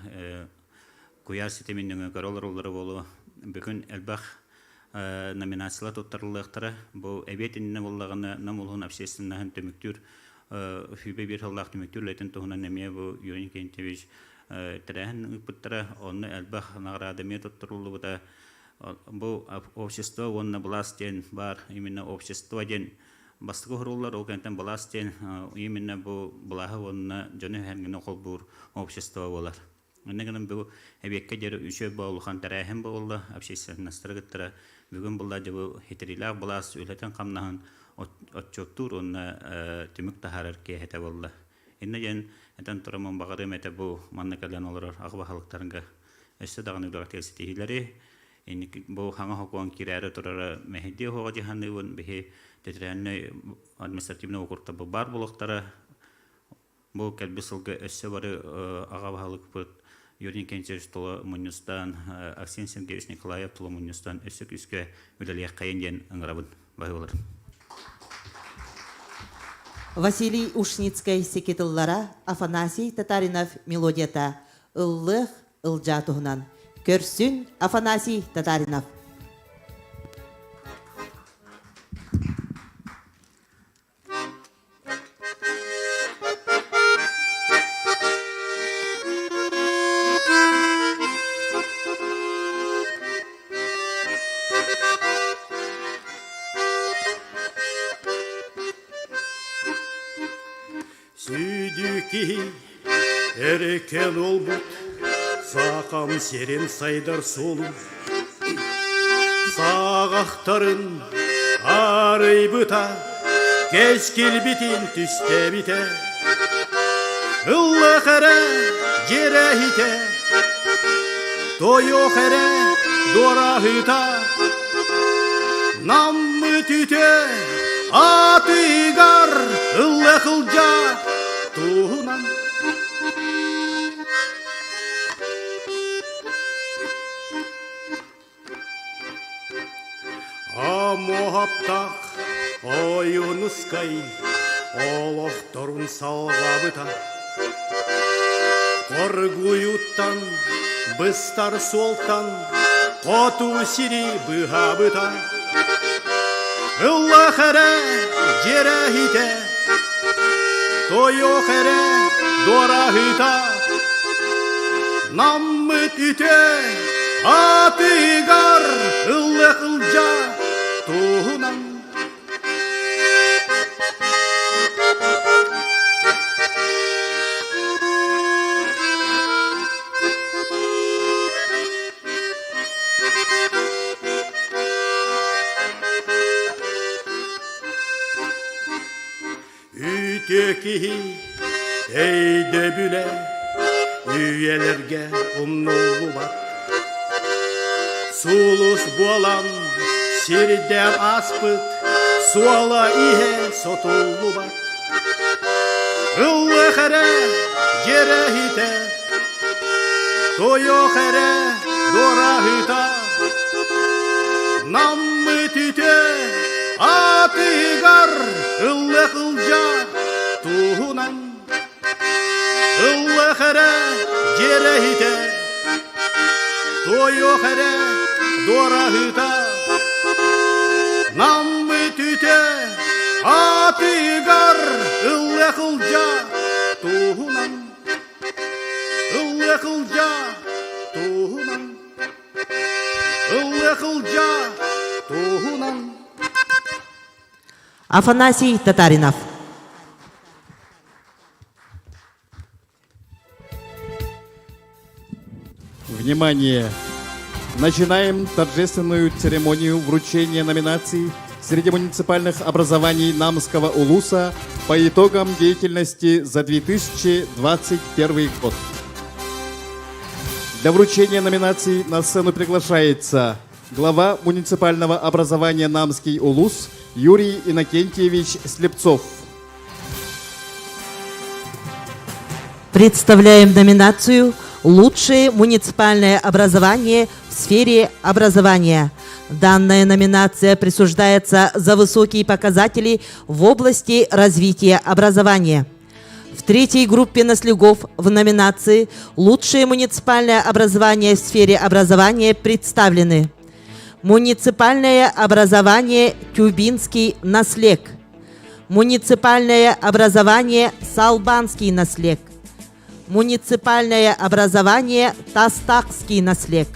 куйаар ситимин нөҥүө көрө олороллоро буолуо. Бүгүн элбэх номинациялар туттарыллыахтара. Бу эбиэт иннинэ буоллаҕына Нам улууһун общественноһын түмүктүүр сүүрбэ биир сыллаах түмүктүүр үлэтин туһунан эмиэ бу Юрий Никитич тэрээһин ыыппыттара. Онно элбэх наҕараада эмиэ туттарыллыбыта. Бу общество уонна былаас диэн баар. Именно общество диэн бастакы уһурууллар, ол кэнниттэн былаас диэн именно бу былааһы уонна дьону эһэргини холбуур общество буолар. Инньэ гынан бу эбиэккэ диэри үчүгэй улахан тэрээһин буолла, общественностары кыттара. Бүгүн булла дьэ бу хитириилээх былаас үлэтин-хамнаһын отчуоттуур уонна түмүк таһаарар киэһэтэ буолла. Инньэ диэн этэн тураммын баҕарыам этэ бу манна кэлэн олорор аҕа баһылыктарга өссө даҕаны үлэҕитигэр ситиһиилэри, инники бу хаҥа сокуон киирээри турара мэһэйдиэ суоҕа дии саныыбын. Биһи территориальнай административнай округтар баар буолуохтара. Бу кэлбит сылга өссө бары аҕа баһылыкпыт Юрий Никитич тула мунньустаан, Арсен Сергеевич Николаев тула мунньустаан өссө күүскэ үлэлиэххэйин диэн ыҥырабын. Баһыылар. Василий Ушницкай секетыллара Афанасий Татаринов мелодията Ыллыах Ылдьаа туһунан. Көрсүн Афанасий Татаринов. Сүйдүү киһи эрeken олбут, саакам сирин сайдар суолун Саҕахтарын арыйбыта, кэскилбитин түстэбитэ. Ыллах эрэ дьиэрэһитэ, тойох эрэ дуораһыта, Наммыт үтө атыгар ыллах ылдьа туһунан. Амуоһаптаах Ойуунускай олохторун салҕаабыта. Хоргуйуттан быстар суолтан хоту сири быһаабыта. Ыллах эрэ дьиэрэһитэ, тойох эрэ дуораһыта, Наммыт үтүө атыгар ыллык ылдьа туһунан. Үтүө киһи өйдөбүлэ үйэлэргэ умнуллубат. Сулус буолан сирдээх ааспыт суола иһэ сотуллубат. Ыллых эрэ дьиэрэһитэ, тойох эрэ дуораһыта, Наммыт үтүө атыгар ыллых ылдьа туһунан Ыллах эрэ дьиэрэһитэ, туойуох эрэ дуораһыта, Наммыт үтүө атыгар ыллах ылдьа туһунан Ыллах ылдьа туһунан Ыллах ылдьа туһунан Афанасий Татаринов. Внимание! Начинаем торжественную церемонию вручения номинаций среди муниципальных образований Намского улуса по итогам деятельности за 2021 год. Для вручения номинаций на сцену приглашается глава муниципального образования Намский улус Юрий Иннокентьевич Слепцов. Представляем номинацию «Лучшее муниципальное образование в сфере образования». Данная номинация присуждается за высокие показатели в области развития образования. В третьей группе наслегов в номинации «Лучшее муниципальное образование в сфере образования» представлены Муниципальное образование «Тюбинский наслег», Муниципальное образование «Салбанский наслег», Муниципальное образование «Тастакский наслег».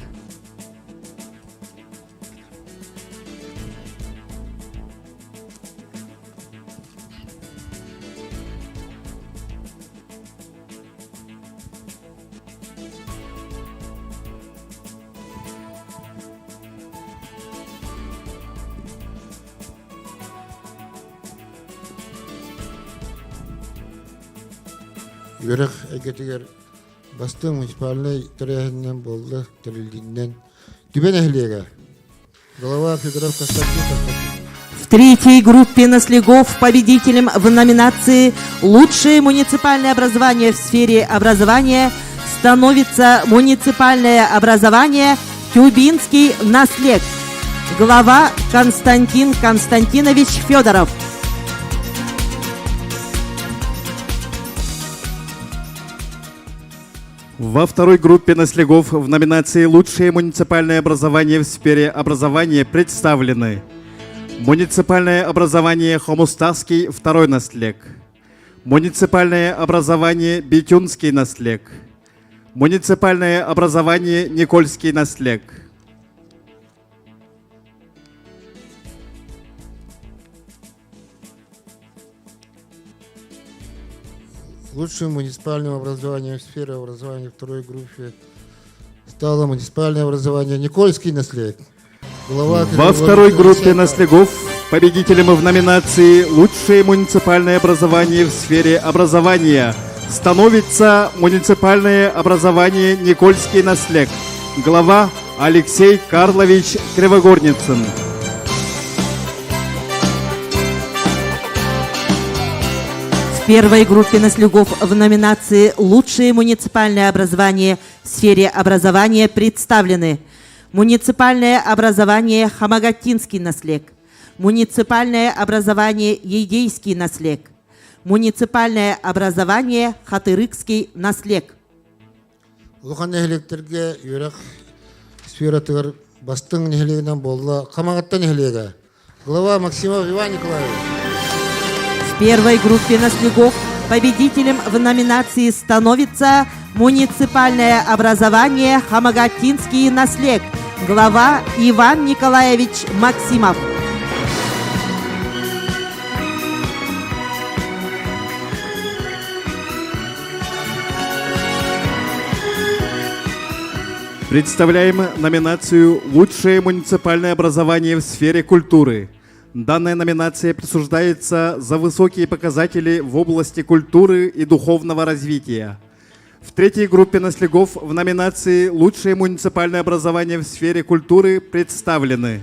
Үөрэх эйгэтигэр бастыҥ муниципальнай тэрээһининэн буолла тэриллиинэн Түбэ нэһилиэгэ Глава Федоров Константин Константинович. В третьей группе наслегов победителем в номинации «Лучшее муниципальное образование в сфере образования» становится муниципальное образование «Тюбинский наслег». Глава Константин Константинович Федоров. Во второй группе наслегов в номинации «Лучшее муниципальное образование в сфере образования» представлены Муниципальное образование Хомустаский второй наслег, Муниципальное образование Битюнский наслег, Муниципальное образование Никольский наслег. Лучшим муниципальным образованием в сфере образования второй группе стало муниципальное образование Никольский наслед. Глава Во второй группе наслегов победителем в номинации «Лучшее муниципальное образование в сфере образования» становится муниципальное образование Никольский наслег. Глава Алексей Карлович Кривогорницын. В первой группе наслегов в номинации «Лучшее муниципальное образование в сфере образования» представлены Муниципальное образование Хамагатинский наслег, Муниципальное образование Едейский наслег, Муниципальное образование Хатырыкский наслег. Улахан нэһилиэктэргэ үөрэх сфератыгар бастыҥ нэһилиэгинэн буолла Хамаҕатта нэһилиэгэ. Глава Максимов Иван Николаевич. В первой группе наслегов победителем в номинации становится муниципальное образование Хамагатинский наслег. Глава Иван Николаевич Максимов. Представляем номинацию «Лучшее муниципальное образование в сфере культуры». Данная номинация присуждается за высокие показатели в области культуры и духовного развития. В третьей группе наслегов в номинации «Лучшее муниципальное образование в сфере культуры» представлены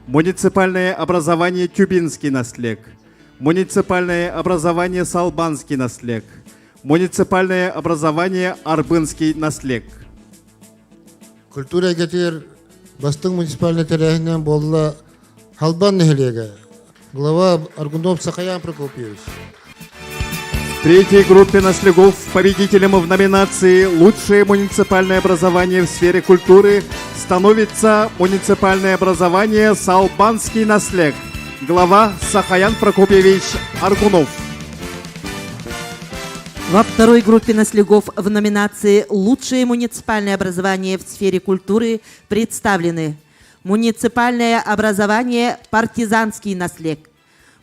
Муниципальное образование Тюбинский наслег, Муниципальное образование Салбанский наслег, Муниципальное образование Арбынский наслег. Культура эйгэтигэр бастыҥ муниципальнай тэрээһининэн буолла Халбан нэһилиэгэ. Глава Аргунов Сахаян Прокопьевич. В третьей группе наслегов победителем в номинации «Лучшее муниципальное образование в сфере культуры» становится муниципальное образование Салбанский наслег. Глава Сахаян Прокопьевич Аргунов. Во второй группе наслегов в номинации «Лучшее муниципальное образование в сфере культуры» представлены Муниципальное образование «Партизанский наслег»,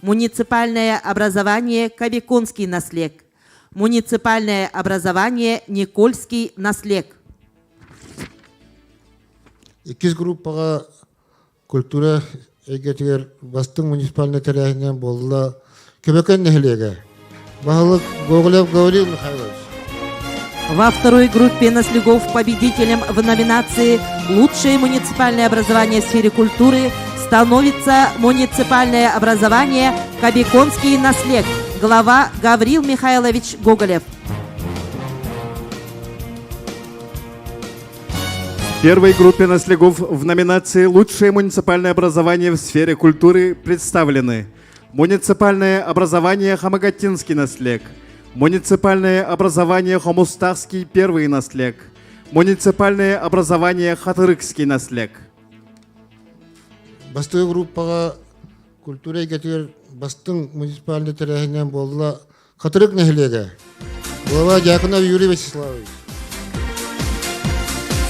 Муниципальное образование «Кабиконский наслег», Муниципальное образование «Никольский наслег». Иккис группаҕа культура эйгэтигэр бастыҥ муниципальнай тэрээһининэн буолла Көбөкөн нэһилиэгэ. Баһылык Гоголев Гаврил Михайлович. Во второй группе наслегов победителем в номинации «Лучшее муниципальное образование в сфере культуры» становится муниципальное образование «Кобяконский наслег», глава Гаврил Михайлович Гоголев. В первой группе наслегов в номинации «Лучшее муниципальное образование в сфере культуры» представлены Муниципальное образование Хамагаттинский наслег, Муниципальное образование Хомустахский первый наслег, Муниципальное образование Хатырыкский наслег. Бастыҥ группаҕа культура эйгэтигэр бастыҥ муниципальнай тэрээһининэн буолла Хатырык нэһилиэгэ. Глава Дьяконов Юрий Вячеславович.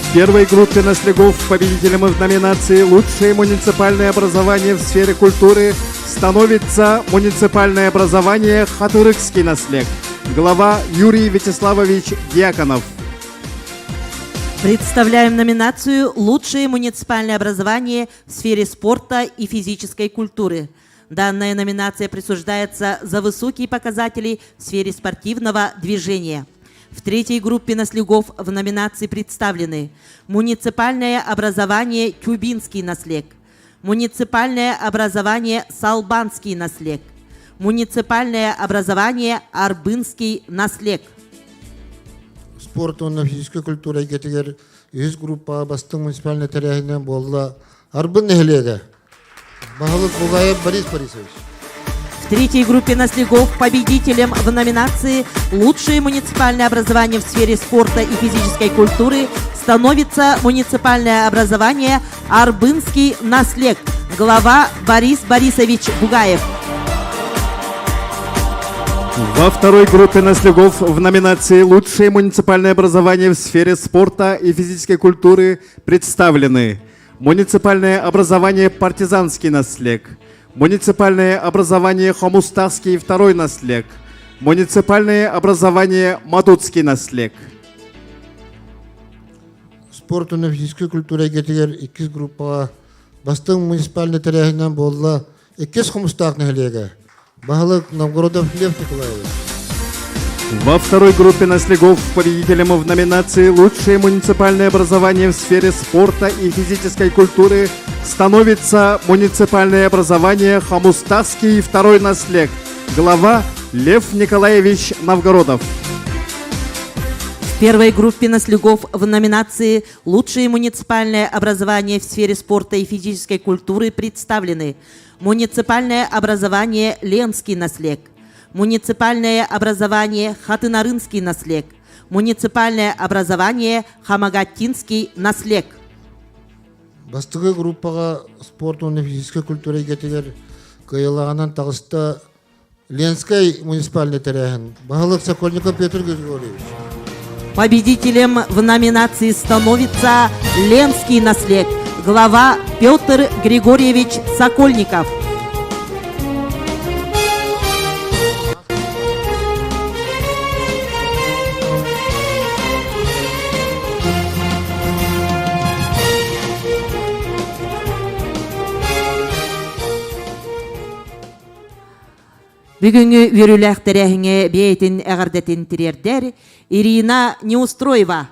В первой группе наслегов победителем в номинации «Лучшее муниципальное образование в сфере культуры» становится муниципальное образование Хатырыкский наслег. Глава Юрий Вячеславович Дьяконов. Представляем номинацию «Лучшее муниципальное образование в сфере спорта и физической культуры». Данная номинация присуждается за высокие показатели в сфере спортивного движения. В третьей группе наслегов в номинации представлены муниципальное образование «Кюбинский наслег», муниципальное образование «Салбанский наслег», муниципальное образование «Арбынский наслег». Спорт уонна физическэй культура эйгэтигэр үһүс группаҕа бастыҥ муниципальнай тэрээһининэн буолла Арбын нэһилиэгэ. Баһылык Бугаев Борис Борисович. В третьей группе наслегов победителем в номинации «Лучшее муниципальное образование в сфере спорта и физической культуры» становится муниципальное образование «Арбынский наслег», глава Борис Борисович Бугаев. Во второй группе наслегов в номинации «Лучшее муниципальное образование в сфере спорта и физической культуры» представлены муниципальное образование «Партизанский наслег», муниципальное образование «Хомустахский второй наслег», муниципальное образование «Мадутский наслег». Спорт уонна физическэй культура эйгэтигэр иккис группаҕа бастыҥ муниципальнай тэрээһининэн буолла Иккис Хомустаах нэһилиэгэ. Баһылык Новгородов Лев Николаевич. Во второй группе наслегов победителем в номинации «Лучшее муниципальное образование в сфере спорта и физической культуры» становится муниципальное образование «Хомустахский второй наслег». Глава Лев Николаевич Новгородов. В первой группе наслегов в номинации «Лучшее муниципальное образование в сфере спорта и физической культуры» представлены муниципальное образование «Ленский наслег», муниципальное образование «Хатынарынский наслег», муниципальное образование «Хамагаттинский наслег». Бастакы группаҕа спорт уонна физическэй культура эйгэтигэр кыайыылааҕынан таҕыста Ленскэй муниципальнай тэрээһин баһылык Сокольников Петр Григорьевич. Победителем в номинации становится Ленский наслег, глава Петр Григорьевич Сокольников. Бүгүҥҥү үөрүүлээх тэрээһиҥҥэ бэйэтин эҕэрдэтин тириэрдэр Ирина Неустроева.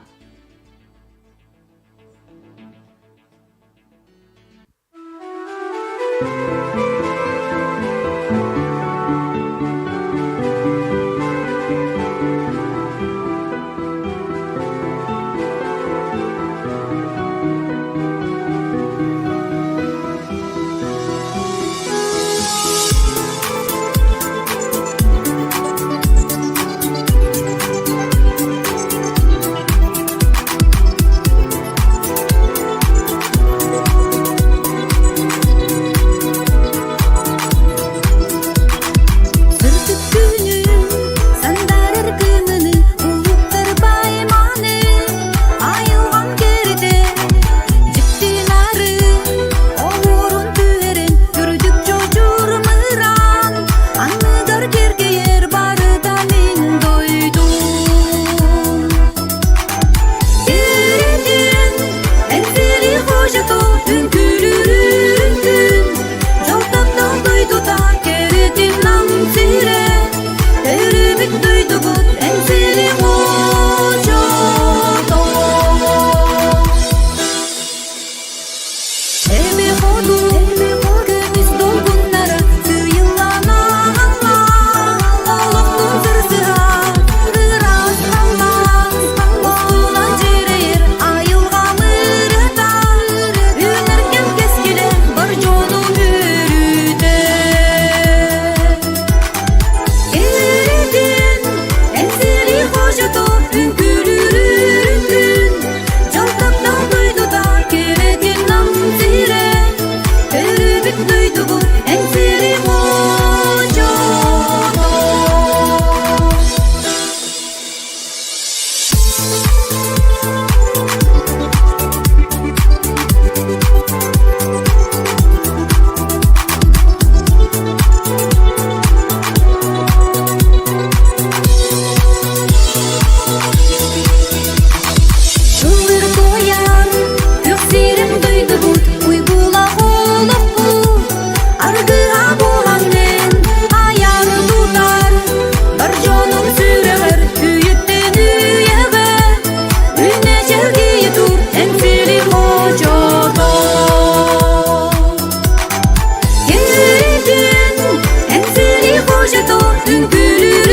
хочото үҥкүүлүүр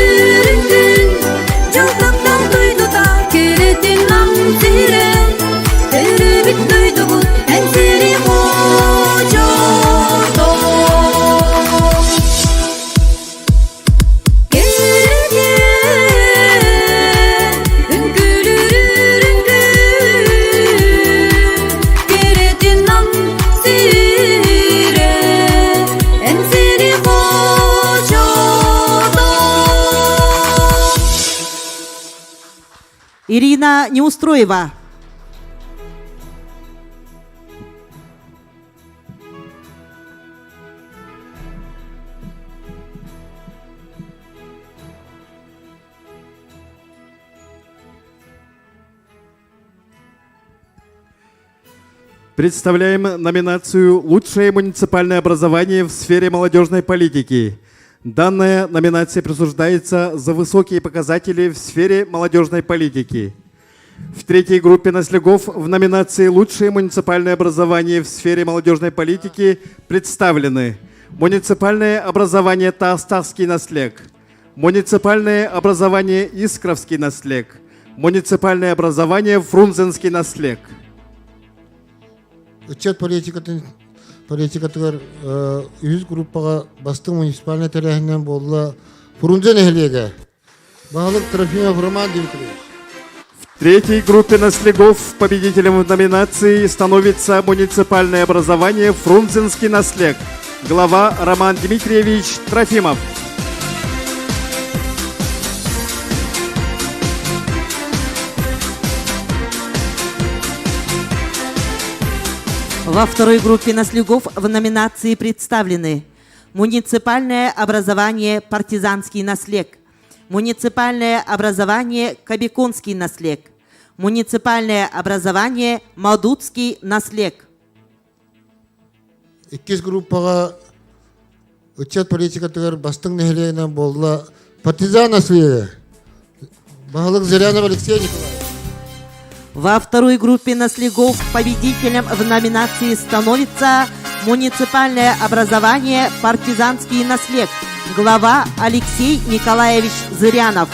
Дьыл таптал дойдута кэрэтин нам сирэ Төрөөбүт дойдубут эн сири хочото Ирина Неустроева. Представляем номинацию «Лучшее муниципальное образование в сфере молодежной политики». Данная номинация присуждается за высокие показатели в сфере молодежной политики. В третьей группе наслегов в номинации «Лучшее муниципальное образование в сфере молодежной политики» представлены муниципальное образование Таастахский наслег, муниципальное образование Искровский наслег, муниципальное образование Фрунзенский наслег. Ыччат политикатын политикатыгар үһүс группаҕа бастыҥ муниципальнай тэрээһининэн буолла Фрунзе нэһилиэгэ. Баһылык Трофимов Роман Дмитриевич. В третьей группе наслегов победителем в номинации становится муниципальное образование Фрунзенский наслег. Глава Роман Дмитриевич Трофимов. Во второй группе наслегов в номинации представлены муниципальное образование «Партизанский наслег», муниципальное образование «Кобяконский наслег», муниципальное образование «Мадутский наслег». Иккис группаҕа ыччат политикатыгар бастыҥ нэһилиэгинэн буолла Партизан наследие. Баһылык Зырянов Алексей Николаевич. Во второй группе наслегов победителем в номинации становится муниципальное образование «Партизанский наслег», глава Алексей Николаевич Зырянов.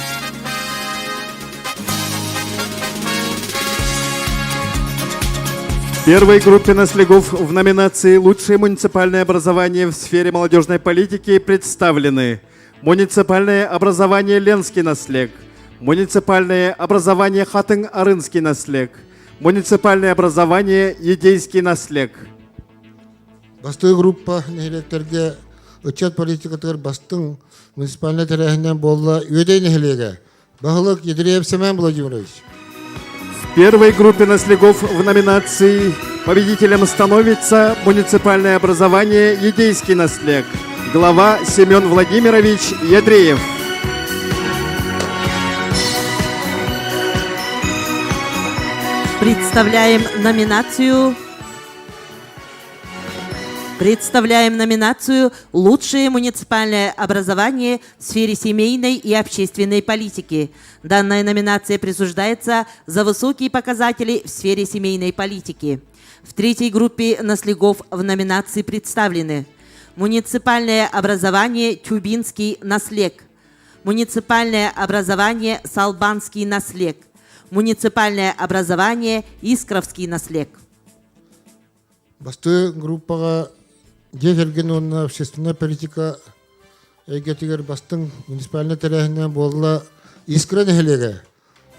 В первой группе наслегов в номинации «Лучшее муниципальное образование в сфере молодежной политики» представлены муниципальное образование Ленский наслег, муниципальное образование Хатынг-Арынский наслег, муниципальное образование Едейский наслег. Бастыҥ группа нэһилиэктэргэ ыччат политикатыгар бастыҥ муниципальнай тэрээһининэн буолла Үөдэй нэһилиэгэ. Баһылык Ядреев Семен Владимирович. В первой группе наслегов в номинации победителем становится муниципальное образование «Едейский наслег». Глава Семен Владимирович Ядреев. Представляем номинацию Представляем номинацию «Лучшее муниципальное образование в сфере семейной и общественной политики». Данная номинация присуждается за высокие показатели в сфере семейной политики. В третьей группе наслегов в номинации представлены муниципальное образование «Тюбинский наслег», муниципальное образование «Салбанский наслег», муниципальное образование «Искровский наслег». Бастыы группаҕа дьиэ кэргэн уонна общественнай политика эйгэтигэр бастыҥ муниципальнай тэрээһининэн буолла Искра нэһилиэгэ.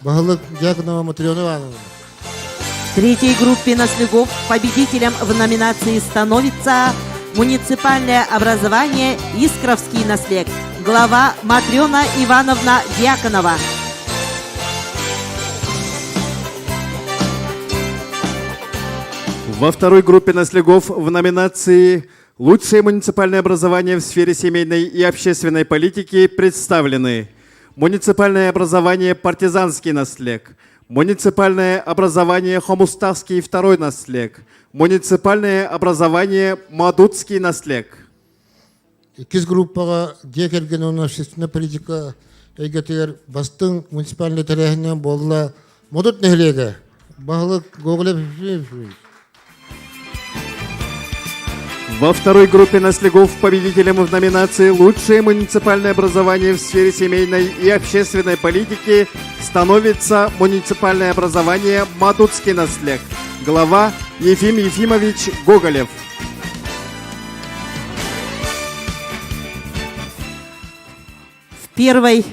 Баһылык Дьяконова Матрена Ивановна. В третьей группе наслегов победителем в номинации становится муниципальное образование «Искровский наслег». Глава Матрена Ивановна Дьяконова. Во второй группе наслегов в номинации «Лучшее муниципальное образование в сфере семейной и общественной политики» представлены муниципальное образование «Партизанский наслег», муниципальное образование «Хомустахский второй наслег», муниципальное образование «Мадутский наслег». Иккис группаҕа дьиэ кэргэн уонна общественнай политика эйгэтигэр бастыҥ муниципальнай тэрээһининэн буолла Модут нэһилиэгэ. Баһылык Гоголев Ефимович. Во второй группе наслегов победителем в номинации «Лучшее муниципальное образование в сфере семейной и общественной политики» становится муниципальное образование «Мадутский наслег». Глава Ефим Ефимович Гоголев. В первой,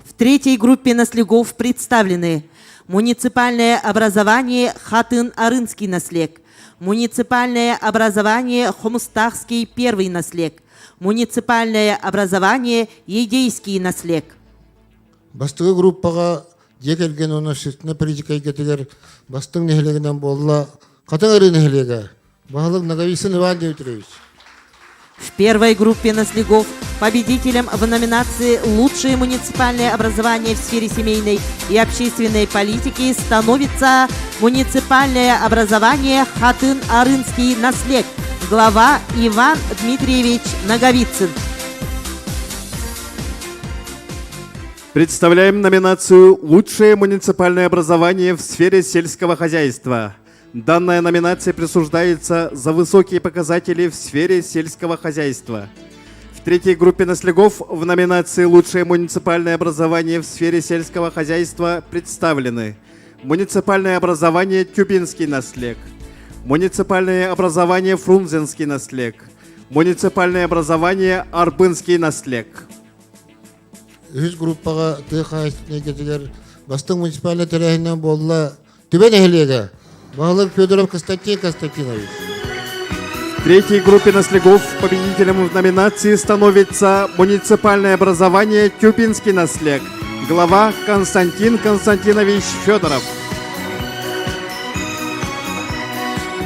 в третьей группе наслегов представлены муниципальное образование Хатын-Арынский наслег, муниципальное образование Хомустахский первый наслег, муниципальное образование Едейский наслег. Бастакы группаҕа дьиэ кэргэн уонна общественнай политика эйгэтигэр бастыҥ нэһилиэгинэн буолла Хатыҥ Арыы нэһилиэгэ. Баһылык Ноговицын Иван Дмитриевич. В первой группе наслегов победителем в номинации «Лучшее муниципальное образование в сфере семейной и общественной политики» становится муниципальное образование Хатын-Арынский наслег, глава Иван Дмитриевич Наговицын. Представляем номинацию «Лучшее муниципальное образование в сфере сельского хозяйства». Данная номинация присуждается за высокие показатели в сфере сельского хозяйства. В третьей группе наслегов в номинации «Лучшее муниципальное образование в сфере сельского хозяйства» представлены муниципальное образование «Тюбинский наслег», муниципальное образование «Фрунзенский наслег», муниципальное образование «Арбынский наслег». Үһүс группаҕа тыа хаһаайыстыбатын эйгэтигэр бастыҥ муниципальнай тэрээһининэн буолла Түбэ нэһилиэгэ баһылык Федоров Константин Константинович. В третьей группе наслегов победителем в номинации становится муниципальное образование «Тюбинский наслег». Глава Константин Константинович Федоров.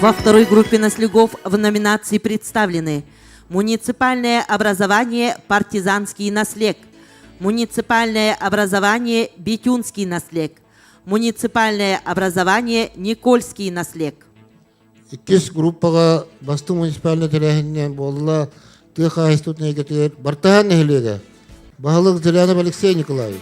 Во второй группе наслегов в номинации представлены муниципальное образование «Партизанский наслег», муниципальное образование «Бетюнский наслег», муниципальное образование «Никольский наслег». Иккис группаҕа бастыҥ муниципальнай тэрээһининэн буолла тыа хаһаайыстыбатын эйгэтигэр Бартаһаан нэһилиэгэ баһылык Зырянов Алексей Николаевич.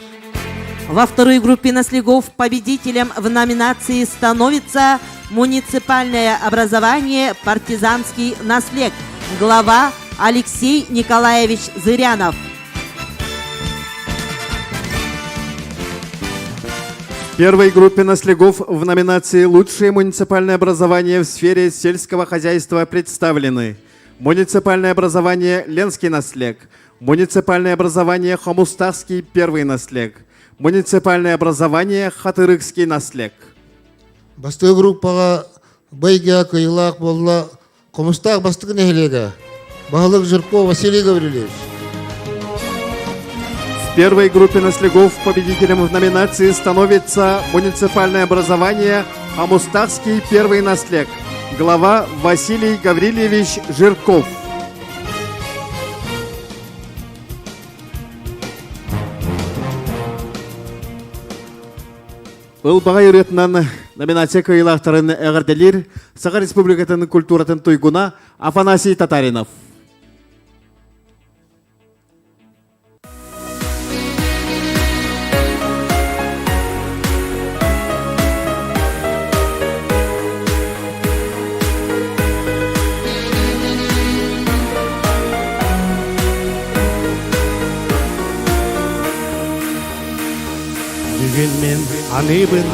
Во второй группе наслегов победителем в номинации становится муниципальное образование «Партизанский наслег», глава Алексей Николаевич Зырянов. В первой группе наслегов в номинации «Лучшее муниципальное образование в сфере сельского хозяйства» представлены муниципальное образование «Ленский наслег», муниципальное образование «Хомустахский первый наслег», муниципальное образование «Хатырыкский наслег». Бастакы группаҕа Байга кыайыылаах буолла Хомустаах бастакы нэһилиэгэ баһылык Жирков Василий Гаврильевич. В первой группе наслегов победителем в номинации становится муниципальное образование Амустахский первый наслег. Глава Василий Гаврильевич Жирков. Ылбаҕай ырыатынан номинация кыайыылаахтарын эҕэрдэлиир Саха Республикатын культуратын туйгуна Афанасий Татаринов. Бүгүн мин аныыбын,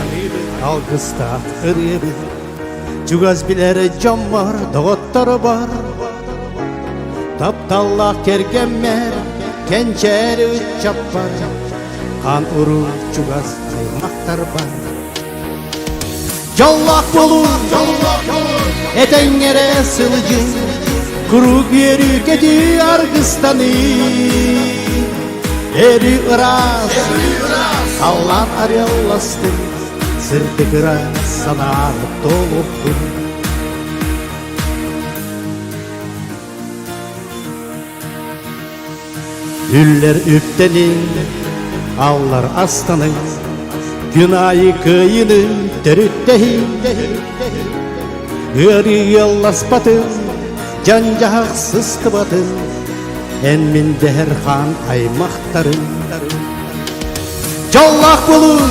алгыстаах ырыабын, Чугас билэр дьоммор, доҕотторбор, Тапталлаах кэргэммэр, кэнчээри ыччаппар, Хаан уруу чугас аймахтарбар. Дьоллоох буолуу, этэҥҥэ эрэ сылдьыҥ, Куруук үөрүү-көтүү аргыстаныы. Өрүү ыраас, халлаан арыалластын, Сырдык ыра санааны толуктун. Үллэр үптэниҥ, аллар астаныҥ, Күн аайы кыайыыны төрүттэһиҥ. Ыарыы ыалласпатын, дьан-дьаһах сыстыбатын, Эн мин дэһэр хаан аймахтарыҥ. Дьоллоох буолуҥ,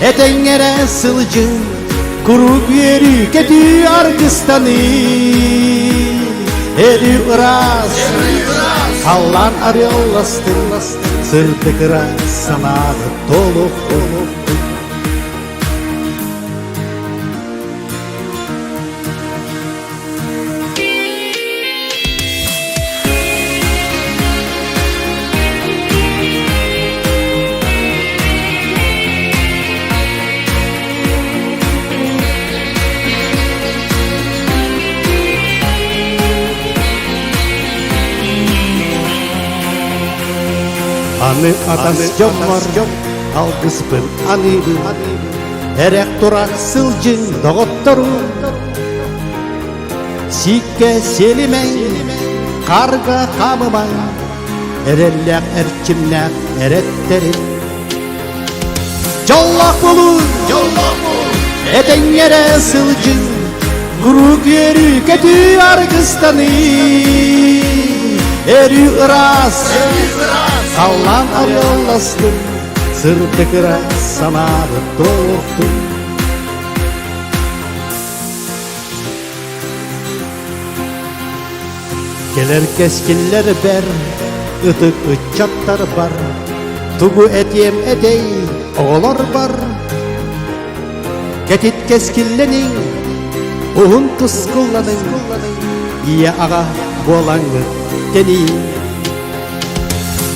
этэҥҥэ эрэ сылдьыҥ, Куруук үөрүү-көтүү аргыстаныы. Өрүү ыраас, халлаан арыалластын, сырдык ыраас санааны толуктун. Аны атас дьоммор алгыспын аныыбын Эрэх турах сылдьыҥ доҕотторум Сииккэ сиэлимэҥ, харга хаамымаҥ Эрэллээх эрчимнээх эрэттэрим Дьоллоох буолуҥ, дьоллоох буолуҥ, этэҥҥэ эрэ сылдьыҥ, куруук үөрүү көтүү аргыстаныы. Өрүү ыраас, халлаан арыалластын, сырдык ыраас санаабыт туолуохтун. Кэлэр кэскиллэрбэр, ытык ыччаттарбар, тугу этиэм этэй оҕолорбор? Кэтит кэскиллэниҥ, уһун тускулланыҥ, ийэ-аҕа буолаҥҥыт тэнийиҥ.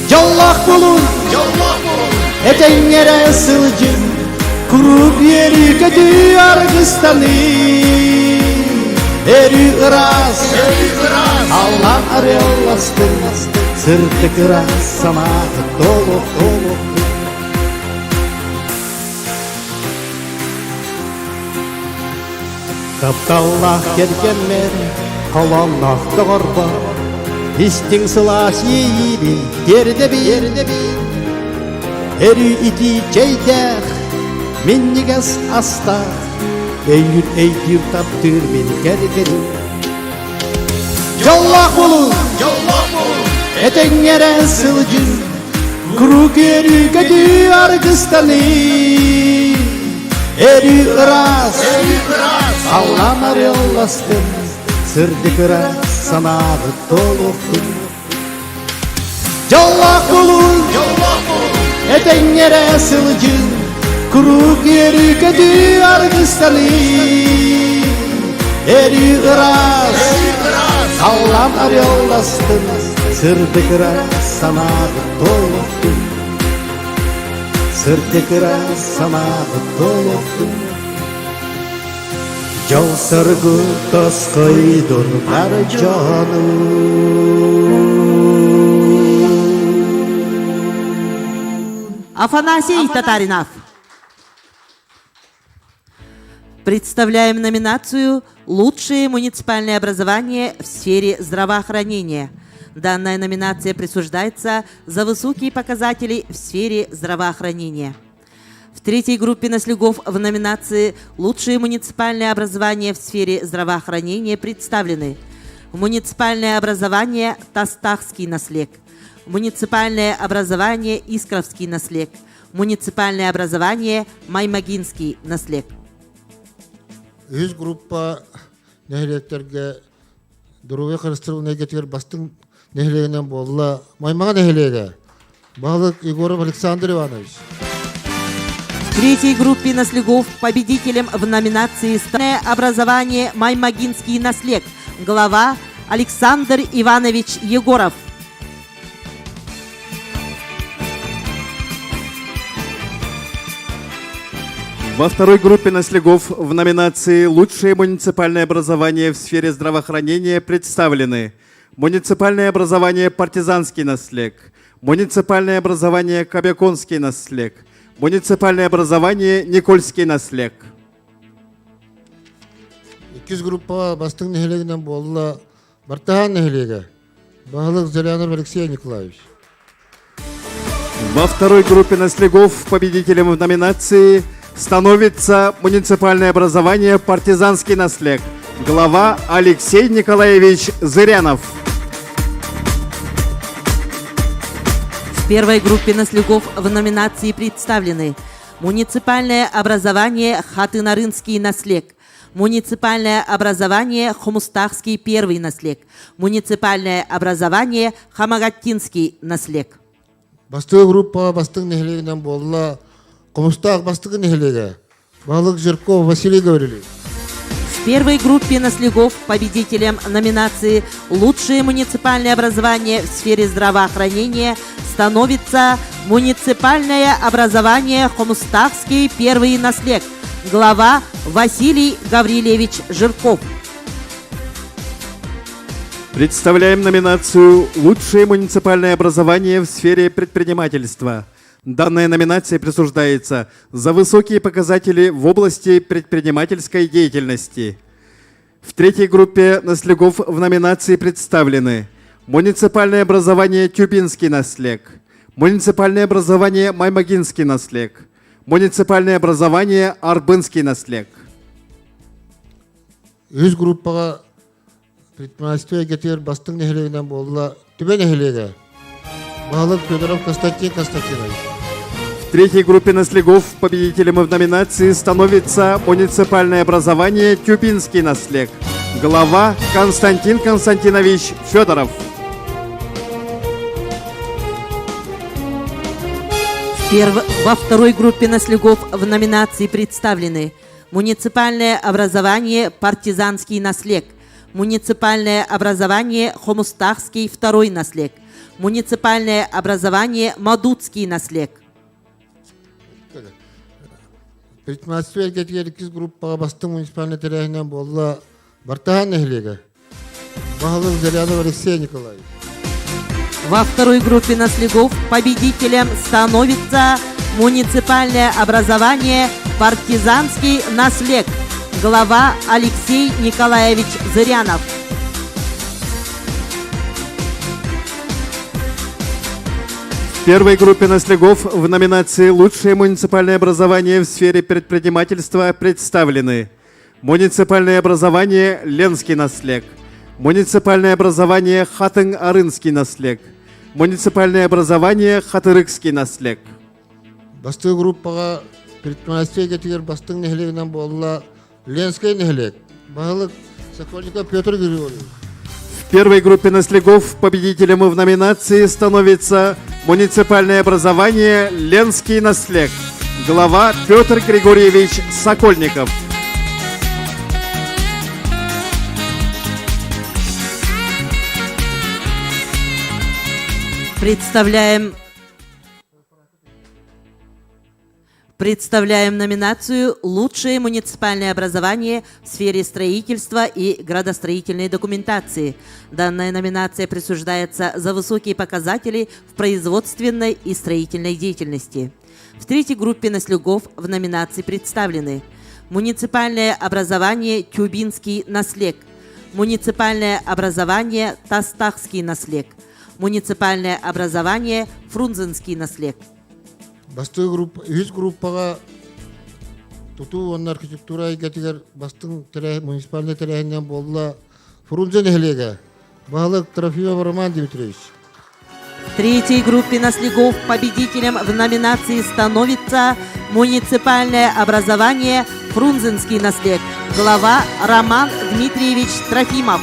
Дьоллоох буолуҥ, этэҥҥэ эрэ сылдьыҥ, куруук үөрүү-көтүү аргыстаныы. Өрүү ыраас, халлаан арыалластын, сырдык ыраас санаата толук. Тапталлаах кэргэммэр, холонноох доҕорбор, истиҥ сылаас иэйиибин тиэрдэбин. Өрүү итии чэйдээх, минньигэс астаах, өйүүр өйдүүр таптыыр мин кэргэним. Дьоллоох буолуҥ, этэҥҥэ эрэ сылдьыҥ, куруук үөрүү-көтүү аргыстаныы. Өрүү ыраас, халлаан арыалластын, сырдык ыраас санаабыт толуохтун. Дьоллоох буолуҥ, этэҥҥэ эрэ сылдьыҥ, куруук үөрүү-көтүү аргыстаныы. Өрүү ыраас, халлаан арыалластын, сырдык ыраас санаабыт толуохтун. Сырдык ыраас санаабыт толуохтун. Дьол-соргу тосхойдун бар дьону. Афанасий Татаринов. Представляем номинацию «Лучшее муниципальное образование в сфере здравоохранения». Данная номинация присуждается за высокие показатели в сфере здравоохранения. В третьей группе наслегов в номинации «Лучшее муниципальное образование в сфере здравоохранения» представлены Муниципальное образование «Тастахский наслег», Муниципальное образование «Искровский наслег», Муниципальное образование «Маймагинский наслег». Үһүс группа нэһилиэктэргэ доруобуйа харыстабылын эйгэтигэр бастыҥ нэһилиэгинэн буолла Маймаҕа нэһилиэгэ. Баһылык Егоров Александр Иванович. В третьей группе наслегов победителем в номинации «Образование Маймагинский наслег» глава Александр Иванович Егоров. Во второй группе наслегов в номинации «Лучшее муниципальное образование в сфере здравоохранения» представлены Муниципальное образование «Партизанский наслег», Муниципальное образование «Кобяконский наслег», Муниципальное образование «Никольский наслег». Иккис группа бастыҥ нэһилиэгинэн буолла Бартаһаан нэһилиэгэ. Баһылык Зырянов Алексей Николаевич. Во второй группе наслегов победителем в номинации становится муниципальное образование «Партизанский наслег». Глава Алексей Николаевич Зырянов. В первой группе наслегов в номинации представлены муниципальное образование «Хатынарынский наслег», Муниципальное образование Хомустахский первый наслег. Муниципальное образование Хамагаттинский наслег. Бастыҥ группа бастыҥ нэһилиэгинэн буолла Хомустаах бастакы нэһилиэгэ Баһылык Жирков Василий Гаврилович. В первой группе наслегов победителем номинации «Лучшее муниципальное образование в сфере здравоохранения» становится муниципальное образование Хомустахский первый наслег, глава Василий Гаврилевич Жирков. Представляем номинацию «Лучшее муниципальное образование в сфере предпринимательства». Данная номинация присуждается за высокие показатели в области предпринимательской деятельности. В третьей группе наслегов в номинации представлены муниципальное образование Тюбинский наслег, муниципальное образование Маймагинский наслег, муниципальное образование Арбынский наслег. Үһүс группаҕа предпринимательство эйгэтигэр бастыҥ нэһилиэгинэн буолла Түбэ нэһилиэгэ. Баһылык Федоров Константин Константинович. В третьей группе наслегов победителем в номинации становится муниципальное образование Тюбинский наслег. Глава Константин Константинович Федоров. Перв... Во второй группе наслегов в номинации представлены муниципальное образование «Партизанский наслег», муниципальное образование «Хомустахский второй наслег», муниципальное образование «Мадутский наслег». Предпринимательство эйгэтигэр иккис группаҕа бастыҥ муниципальнай тэрээһинэн буолла Бартаһаан нэһилиэгэ. Баһылык Зырянов Алексей Николаевич. Во второй группе наслегов победителем становится муниципальное образование «Партизанский наслег», глава Алексей Николаевич Зырянов. В первой группе наслегов в номинации «Лучшее муниципальное образование в сфере предпринимательства» представлены Муниципальное образование Ленский наслег, Муниципальное образование Хатын-Арынский наслег, Муниципальное образование Хатырыкский наслег. Бастыҥ группаҕа предпринимательство эйгэтигэр бастыҥ нэһилиэгинэн буолла Ленскэй нэһилиэк. Баһылык Сокольников Петр Григорьевич. В первой группе наслегов победителем в номинации становится муниципальное образование Ленский наслег. Глава Петр Григорьевич Сокольников. Представляем Представляем номинацию «Лучшее муниципальное образование в сфере строительства и градостроительной документации». Данная номинация присуждается за высокие показатели в производственной и строительной деятельности. В третьей группе наслюгов в номинации представлены муниципальное образование «Тюбинский наслег», муниципальное образование «Тастахский наслег», муниципальное образование «Фрунзенский наслег». Бастыҥ группа, үһүс группаҕа тутуу уонна архитектура эйгэтигэр бастыҥ муниципальнай тэрээһининэн буолла Фрунзе нэһилиэгэ. Баһылык Трофимов Роман Дмитриевич. В третьей группе наслегов победителем в номинации становится муниципальное образование Фрунзенский наслег. Глава Роман Дмитриевич Трофимов.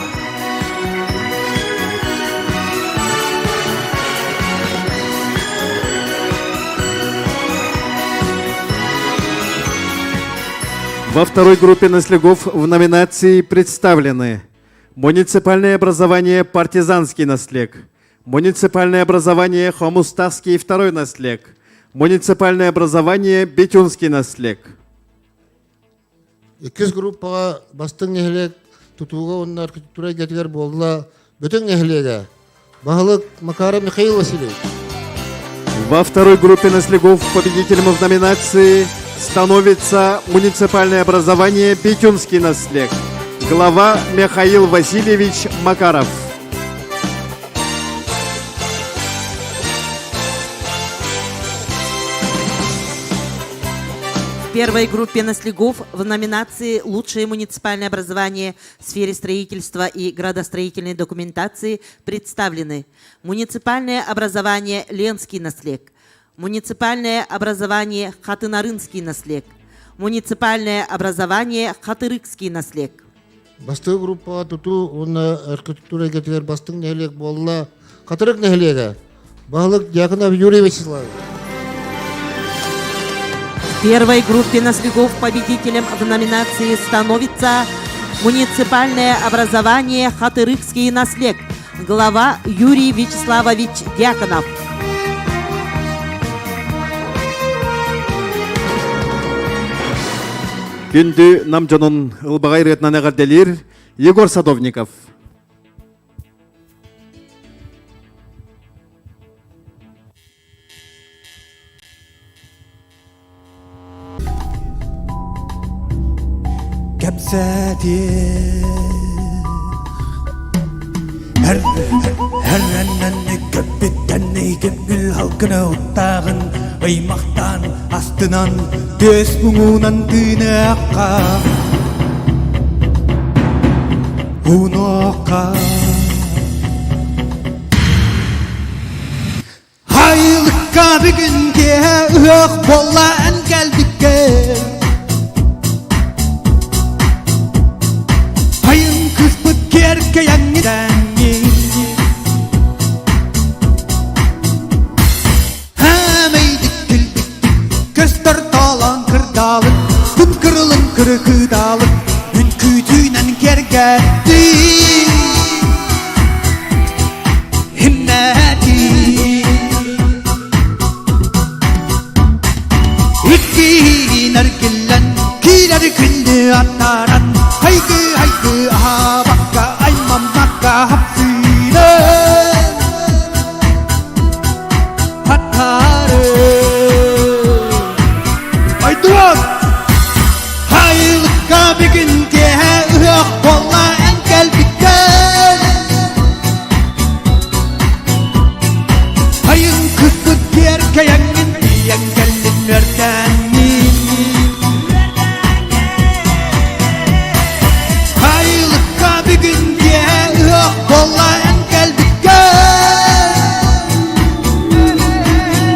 Во второй группе наслегов в номинации представлены Муниципальное образование «Партизанский наслег», Муниципальное образование «Хомустахский второй наслег», Муниципальное образование «Бетюнский наслег». Иккис группаҕа бастыҥ нэһилиэк тутууга уонна архитектура эйгэтигэр буолла Бөтүҥ нэһилиэгэ. Баһылык Макаров Михаил Васильевич. Во второй группе наслегов победителем в номинации становится муниципальное образование «Бетюнский наслег». Глава Михаил Васильевич Макаров. В первой группе наслегов в номинации «Лучшее муниципальное образование в сфере строительства и градостроительной документации» представлены муниципальное образование «Ленский наслег», муниципальное образование «Хатынарынский наслег», муниципальное образование Хатырыкский наслег. Бастыҥ группаҕа тутуу уонна архитектура эйгэтигэр бастыҥ нэһилиэк буолла Хатырык нэһилиэгэ. Баһылык Дьяконов Юрий Вячеславович. В первой группе наслегов победителем в номинации становится муниципальное образование Хатырыкский наслег, глава Юрий Вячеславович Дьяконов. Күндү нам дьонун ылбаҕай ырыатынан эҕэрдэлиир Егор Садовников. Кэпсэтиэх Эрэннэнни көппүттэнни көҥүл халкыны уттааҕын ыймахтаан астынан түөс муҥунан тыыныахха Уунуохха Хайылыкка бүгүн киэһэ ыһыах буолла эн кэлбиккэ Хайын кыспыт киэркэйэҥҥин Хэмэйдик килбиктик көстөр таалаан кырдаалык Күн кырылын кырыкыдаалык Үҥкүүтүүнэн киэргэттий Himmetim Иккиин эргиллэн киирэр күндү аттаран Хайгы хайгы аһаабакка аймаммакка хапсыынан Хаттары Айдуан Хайылыкка бүгүн киэһэ ыһыах буолла эн кэлбиккэр Хайын кыспыт киэркэйэҥҥин тиийэн кэллин үөрдэҥҥин Хайылыкка бүгүн киэһэ ыһыах буолла эн кэлбиккэр Хайын кыспыт киэркэйэҥҥин тиийэн кэллин үөрдэҥҥин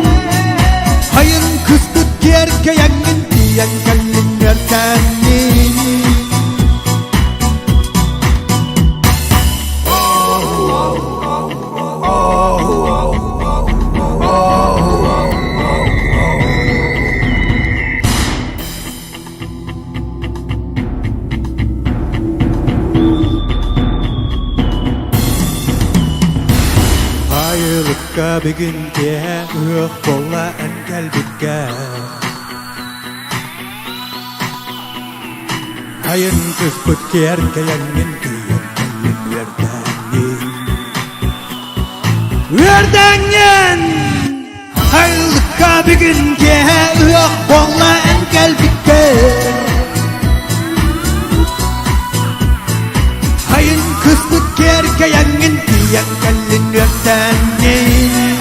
Айылыкка бүгүн киэһэ ыһыах буолла эн кэлбиккэ Айын кыспыт киэркэйэҥҥин тиийэн кэллин үөрдэҥҥин Үөрдэҥҥин Айылыкка бүгүн киэһэ ыһыах буолла эн кэлбиккэ Айын кыспыт киэркэйэҥҥин тиийэн кэллин үөрдэҥҥин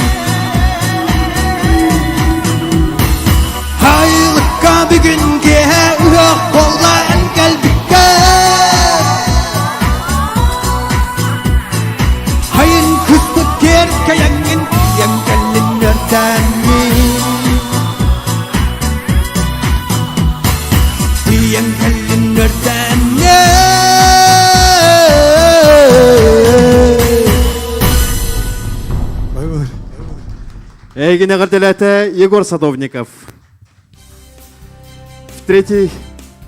Хайылыкка бүгүн киэһэ ыһыах буолла эн кэлбиккэ Хайын кыспыт киэркэйэҥҥин тиийэн кэллин үөрдэҥҥин Тиийэн кэллин үөрдэҥҥин Эйигин эҕэрдэлээтэ Егор Садовников. В третий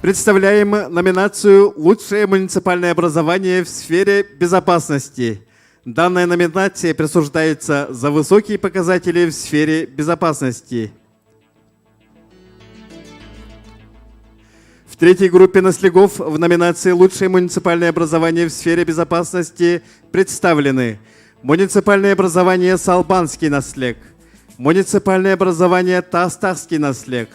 представляем номинацию «Лучшее муниципальное образование в сфере безопасности». Данная номинация присуждается за высокие показатели в сфере безопасности. В третьей группе наслегов в номинации «Лучшее муниципальное образование в сфере безопасности» представлены муниципальное образование «Салбанский наслег», муниципальное образование «Тастахский наслег»,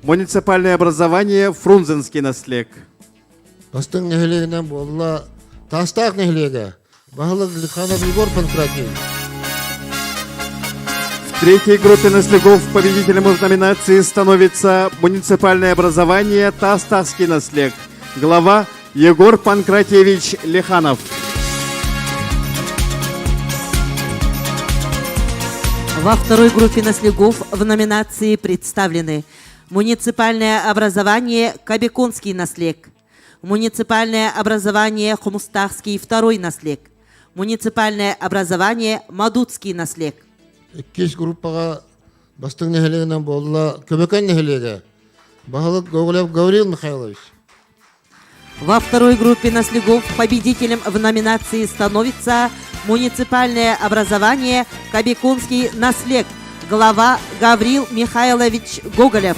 муниципальное образование «Фрунзенский наслег». Бастыҥ нэһилиэгинэн буолла Таастаах нэһилиэгэ Баһылык Лиханов Егор Панкратьевич. В третьей группе наслегов победителем в номинации становится муниципальное образование Таастахский наслег. Глава Егор Панкратьевич Лиханов. Во второй группе наслегов в номинации представлены. Муниципальное образование Кобяконский наслег. Муниципальное образование Хомустахский второй наслег. Муниципальное образование Мадутский наслег. Иккис группаҕа бастыҥ нэһилиэгинэн буолла Көбөкөн нэһилиэгэ. Баһылык Гоголев Гаврил Михайлович. Во второй группе наслегов победителем в номинации становится муниципальное образование Кобяконский наслег, глава Гаврил Михайлович Гоголев.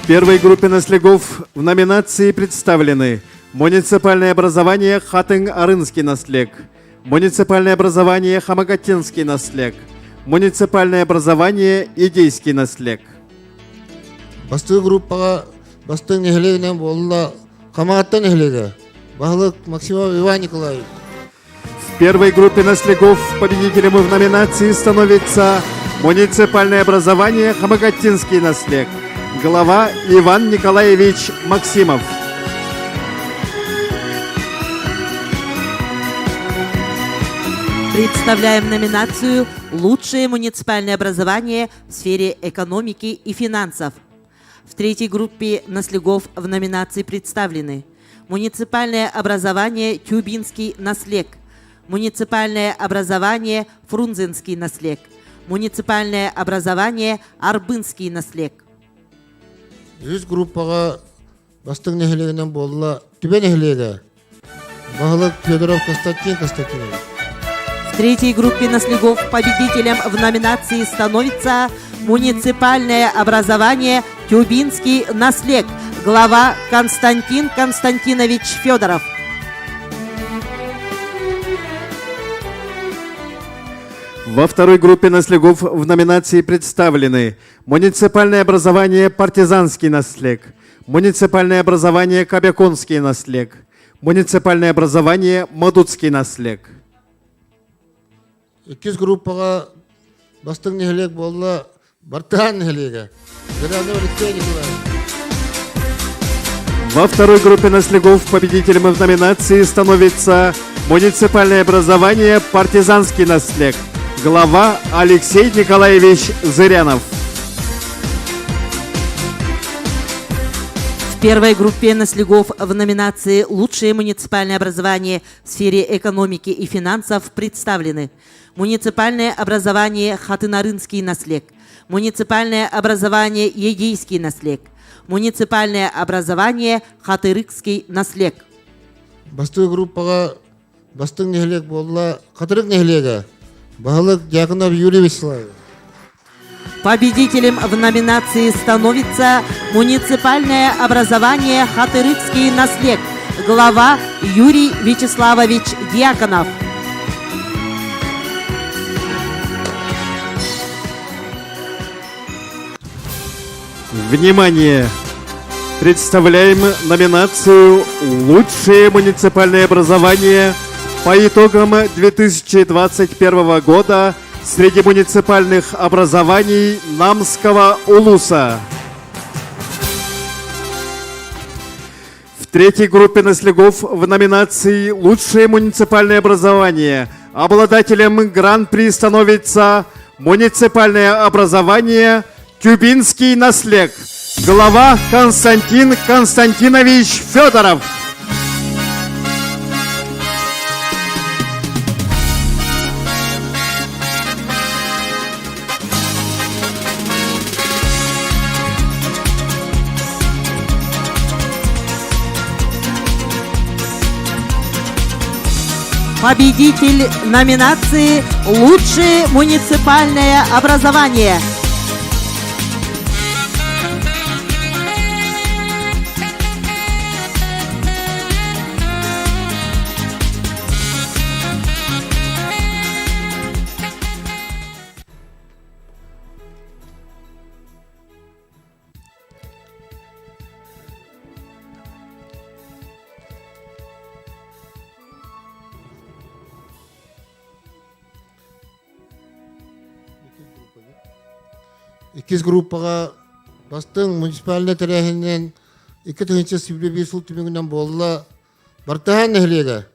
В первой группе наслегов в номинации представлены муниципальное образование Хатын-Арынский наслег, муниципальное образование Хамагатинский наслег, муниципальное образование Идейский наслег. Бастыҥ группаҕа бастыҥ нэһилиэгинэн буолла Хамаҕатта нэһилиэгэ. Баһылык Максимов Иван Николаевич. В первой группе наслегов победителем в номинации становится муниципальное образование Хамагаттинский наслег. Глава Иван Николаевич Максимов. Представляем номинацию «Лучшее муниципальное образование в сфере экономики и финансов». В третьей группе наслегов в номинации представлены муниципальное образование Тюбинский наслег, муниципальное образование Фрунзенский наслег, муниципальное образование Арбынский наслег. Үс группаҕа бастыҥ нэһилиэгинэн буолла Түбэ нэһилиэгэ. Баһылык Федоров Константин Константинович. В третьей группе наслегов победителем в номинации становится муниципальное образование Тюбинский наслег, глава Константин Константинович Федоров. Во второй группе наслегов в номинации представлены муниципальное образование «Партизанский наслег», муниципальное образование «Кобяконский наслег», муниципальное образование «Мадутский наслег». Иккис группаҕа бастыҥ нэһилиэк буолла Бартыһаан нэһилиэгэ. Зырянов Алексей Николаевич. Во второй группе наслегов победителем в номинации становится муниципальное образование «Партизанский наслег». Глава Алексей Николаевич Зырянов. В первой группе наслегов в номинации «Лучшее муниципальное образование в сфере экономики и финансов» представлены муниципальное образование Хатынарынский наслег, муниципальное образование Егейский наслег, муниципальное образование Хатырыкский наслег. Бастыҥ группаҕа бастыҥ нэһилиэк буолла Хатырык нэһилиэгэ. Баһылык Дьяконов Юрий Вячеславович. Победителем в номинации становится муниципальное образование Хатырыкский наслег, глава Юрий Вячеславович Дьяконов. Внимание! Представляем номинацию «Лучшее муниципальное образование» по итогам 2021 года среди муниципальных образований Намского улуса. В третьей группе наслегов в номинации «Лучшее муниципальное образование» обладателем гран-при становится муниципальное образование Тюбинский наслег. Глава Константин Константинович Федоров. Победитель номинации «Лучшее муниципальное образование». Иккис группаҕа бастыҥ муниципальнай тэрээһининэн 2021 сыл түмүгүнэн буолла Бартыһаан нэһилиэгэ.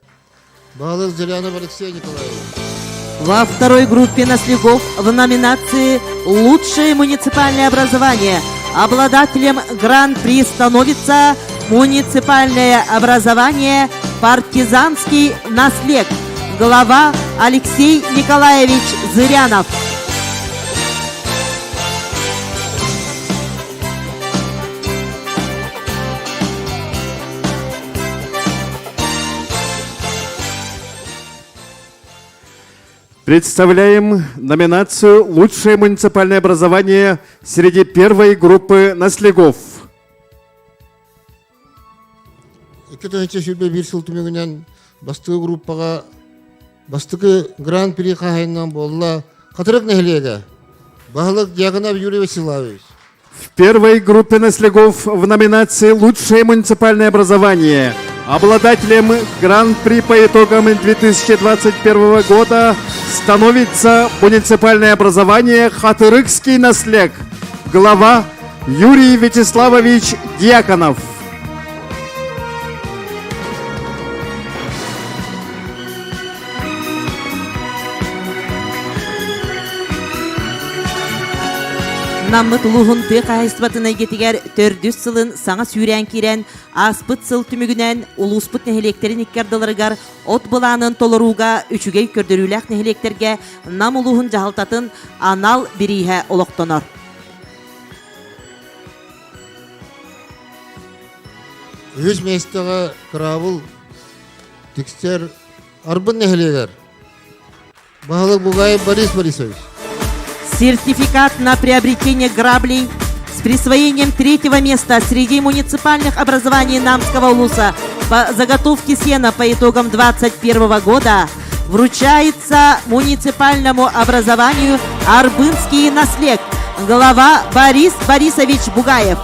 Баһылык Зырянов Алексей Николаевич. Во второй группе наслегов в номинации «Лучшее муниципальное образование» обладателем гран-при становится муниципальное образование «Партизанский наслег». Глава Алексей Николаевич Зырянов. Представляем номинацию «Лучшее муниципальное образование среди первой группы наслегов». 2021 сыл түмүгүнэн бастакы группаҕа бастакы гран-при хаһайынан буолла Хатырык нэһилиэгэ баһылык Дьяконов Юрий Василавич. В первой группе наслегов в номинации «Лучшее муниципальное образование» обладателем Гран-при по итогам 2021 года становится муниципальное образование «Хатырыкский наслег», глава Юрий Вячеславович Дьяконов. Наммыт улууһун тыа хаһайыстыбатын эйгэтигэр төрдүс сылын саҥа сүүрээн киирэн, ааспыт сыл түмүгүнэн улууспут нэһилиэктэрин икки ардыларыгар от былаанын толорууга үчүгэй көрдөрүүлээх нэһилиэктэргэ Нам улууһун дьаһалтатын анал бирииһэ олохтонор. Үһүс миэстэҕэ Кыраабыл тиксэр Арбын нэһилиэгэр баһылык Бугаев Борис Борисович. Сертификат на приобретение граблей с присвоением третьего места среди муниципальных образований Намского улуса по заготовке сена по итогам 2021 года вручается муниципальному образованию Арбынский наслег. Глава Борис Борисович Бугаев.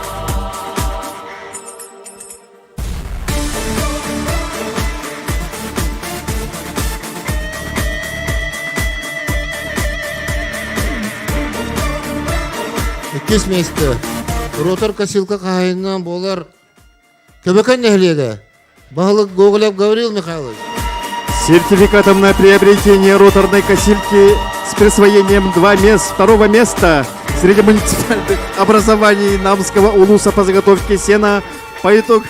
Иккис миэстэ Ротор косилка хаһайынан буолар Көбөкөн нэһилиэгэ баһылык Гоголев Гаврил Михайлович. Сертификатом на приобретение роторной косилки с присвоением два мест, второго места среди муниципальных образований Намского улуса по заготовке сена по итогу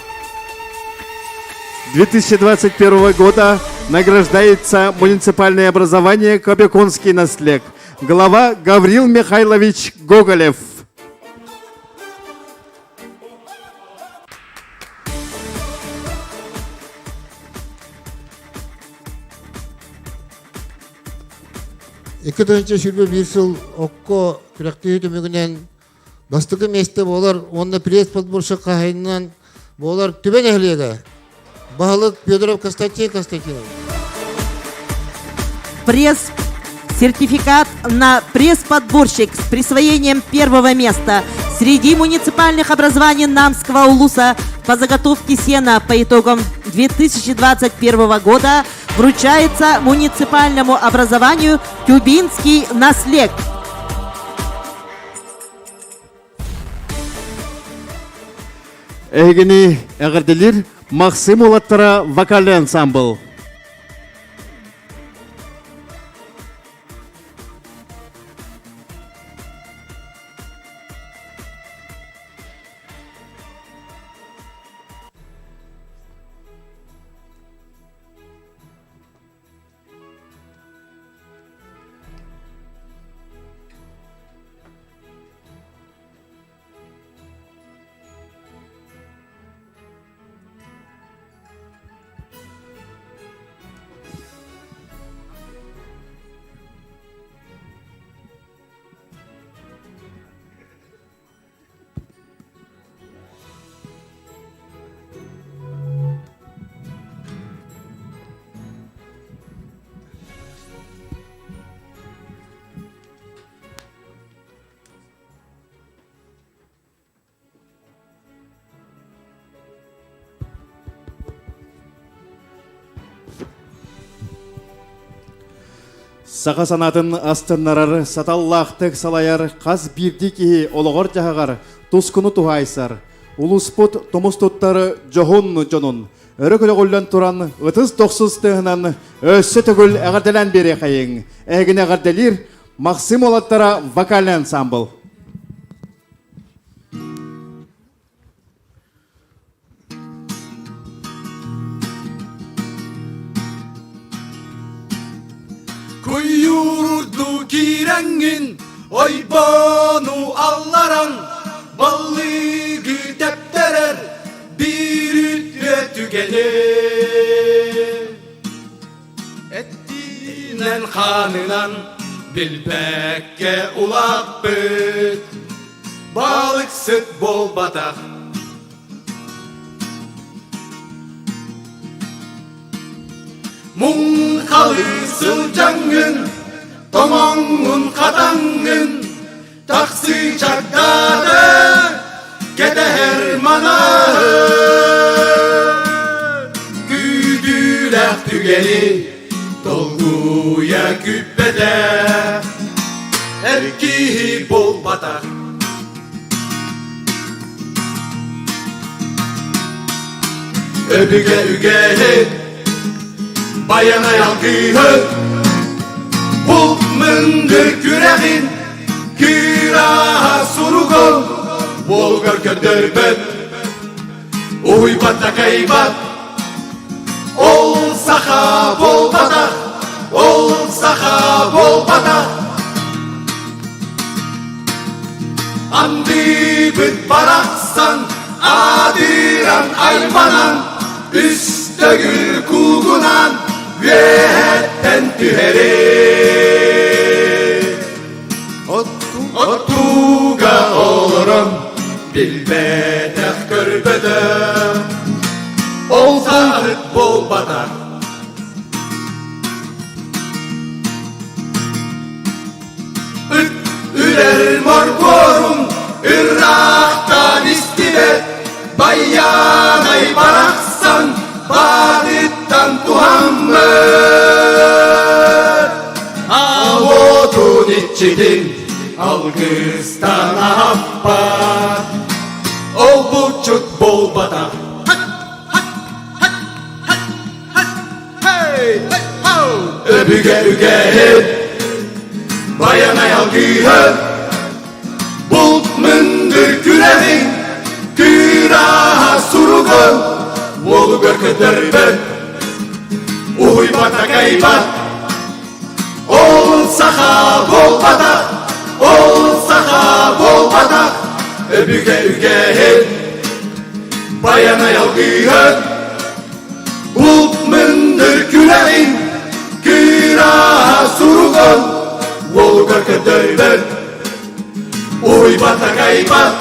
2021 года награждается муниципальное образование Кобяконский наслег. Глава Гаврил Михайлович Гоголев. 2021 сыл окко күрэхтэһии түмүгүнэн бастакы миэстэ буолар уонна пресс-подборщик хаһайынынан буолар Түбэ нэһилиэгэ баһылык Федоров Константин Константинович. Пресс сертификат на пресс-подборщик с присвоением первого места среди муниципальных образований Намского улуса по заготовке сена по итогам 2021 года вручается муниципальному образованию Тюбинский наслег. Эһигини эҕэрдэлиир Максим уолаттара вокальный ансамбл. Саха санаатын астыннарар, саталлаахтык салайар хас биирдии киһи олоҕор-дьаһаҕар тускуну туһаайсар. Улууспут тумус туттар дьоһун дьонун өрө көтөҕүллэн туран ытыс дохсус тыаһынан өссө төгүл эҕэрдэлээн биэриэхэйиҥ. Эһигини эҕэрдэлиир Максим уолаттара вокальный ансамбл. Куйуурду киирэҥҥин ойбону алларан баллыгы тэптэрэр биир үтүө түгэни Эттиинэн хаанынан билбэккэ улааппыт балыксыт буолбатах. Муҥхалыы сылдьаҥҥын, тоҥоҥҥун хатаҥҥын, таксыы чагдаата, кэтэһэр манаһы. Күүтүүлээх түгэни долгуйа күүппэтэ, эр киһи буолбатах. Өбүгэ үгэһи Байанай алгыһы Булт мындыр күрэҕин Кыырааһа суругун Уолугар көрдөрбөт Уһуйбат такайбат Ол саха буолбатах Ол саха буолбатах Андыыбыт барахсан Аадыран айманан Үс төгүл куугунан Үөһэттэн түһэрин Оттууга олорон Билбэтэх көрбөтөх Ол саһыт буолбатах Ыт үрэр моргуорун ыраахтан истибэт Байаанай барахсан баатыттан туһаммыт Аотун иччитин алгыстан аһаппат Ол булчут буолбатах Өбүгэ үгэһин Байанай алгыһын Булт мындыр күрэҕин Кыырааһа суругун Уолугар көтөрбөт Уһуйбат акайбат Ол саха буолбатах Ол саха буолбатах Өбүгэ үгэһин Байанай алгыһын Булт мындыр күрэҕин Кыырааһа суругун Уолугар көрдөрбөт Уйбат акайбат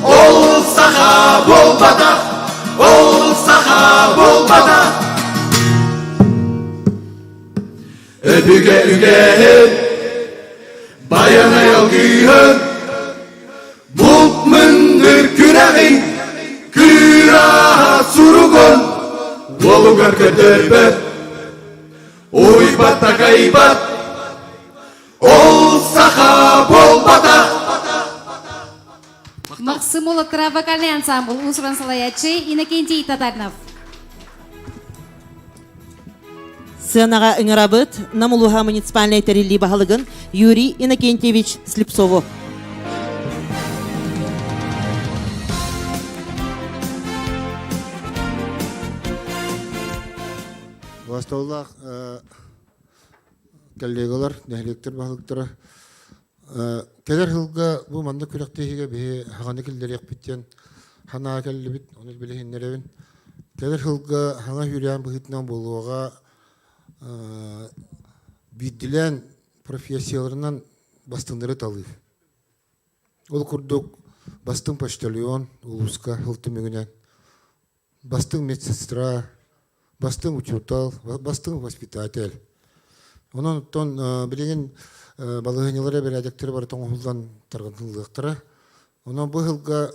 Ол саха буолбатах Ол саха буолбатах Өбүгэ үгэһин Байанай алгыһын Булт мындыр күрэҕин Кыырааһа суругун Уолугар көтөрбөт Уйбат такайбат Ол саха буолбатах Максим Улатра вокальный ансамбль уус-уран салайааччы Иннокентий Татаринов. Сценаҕа ыҥырабыт Нам улууһа муниципальнай тэриллии баһылыгын Юрий Иннокентьевич Слепцову. Бастаулаах коллегалар, нэһилиэктэр баһылыктара кэлэр сылга бу маннык күрэхтэһиигэ биһи хаҕаны киллэриэхпит диэн санаа кэллибит, ону билиһиннэрэбин. Кэлэр сылга хаҥа сүүрээн быһыытынан буолуоҕа биирдилээн профессияларынан бастыҥнары талыы. Ол курдук бастыҥ почтальон улууска сыл түмүгүнэн, бастыҥ медсестра, бастыҥ учуутал, бастыҥ воспитатель. Онон оттон билигин балаһыанньалара бэрээдэктэрэ барыта оҥоһуллан тарҕатыллыахтара. Онон бу сылга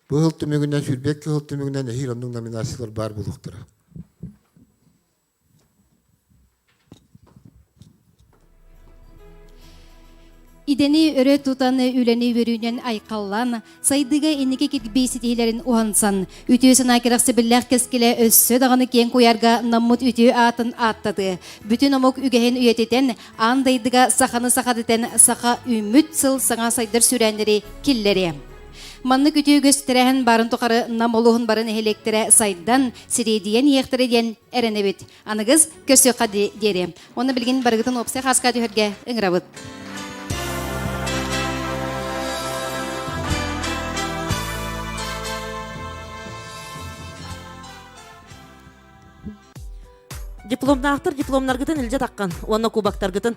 бу сыл түмүгүнэн 22 сыл түмүгүнэн эһиил оннук номинациялар баар буолуохтара. Идэни өрө тутан, үлэни үөрүүнэн айхаллаан, сайдыыга инники кирбии ситиһиилэрин уһансан, үтүө санаа кэрэхсэбиллээх кэскилэ өссө даҕаны киэҥ куйаарга наммыт үтүө аатын ааттатыы, бүтүн омук үгэһин үйэтитэн, аан дайдыга саханы сахатытан саха үүммүт сыл саҥа сайдар сүүрээннэри киллэриэ. Маннык үтүө үгэс тэрээһин баарын тухары Нам улууһун бары нэһилиэктэрэ сайдан, сириэдийэн иһиэхтэрэ диэн эрэнэбит. Аныгыс көрсүөххэ диэри. Уонна билигин барыгытын уопсай хааска түһэргэ ыҥырабыт. Дипломнаахтар дипломнаргытын илдьэ таххан уонна кубоктаргытын.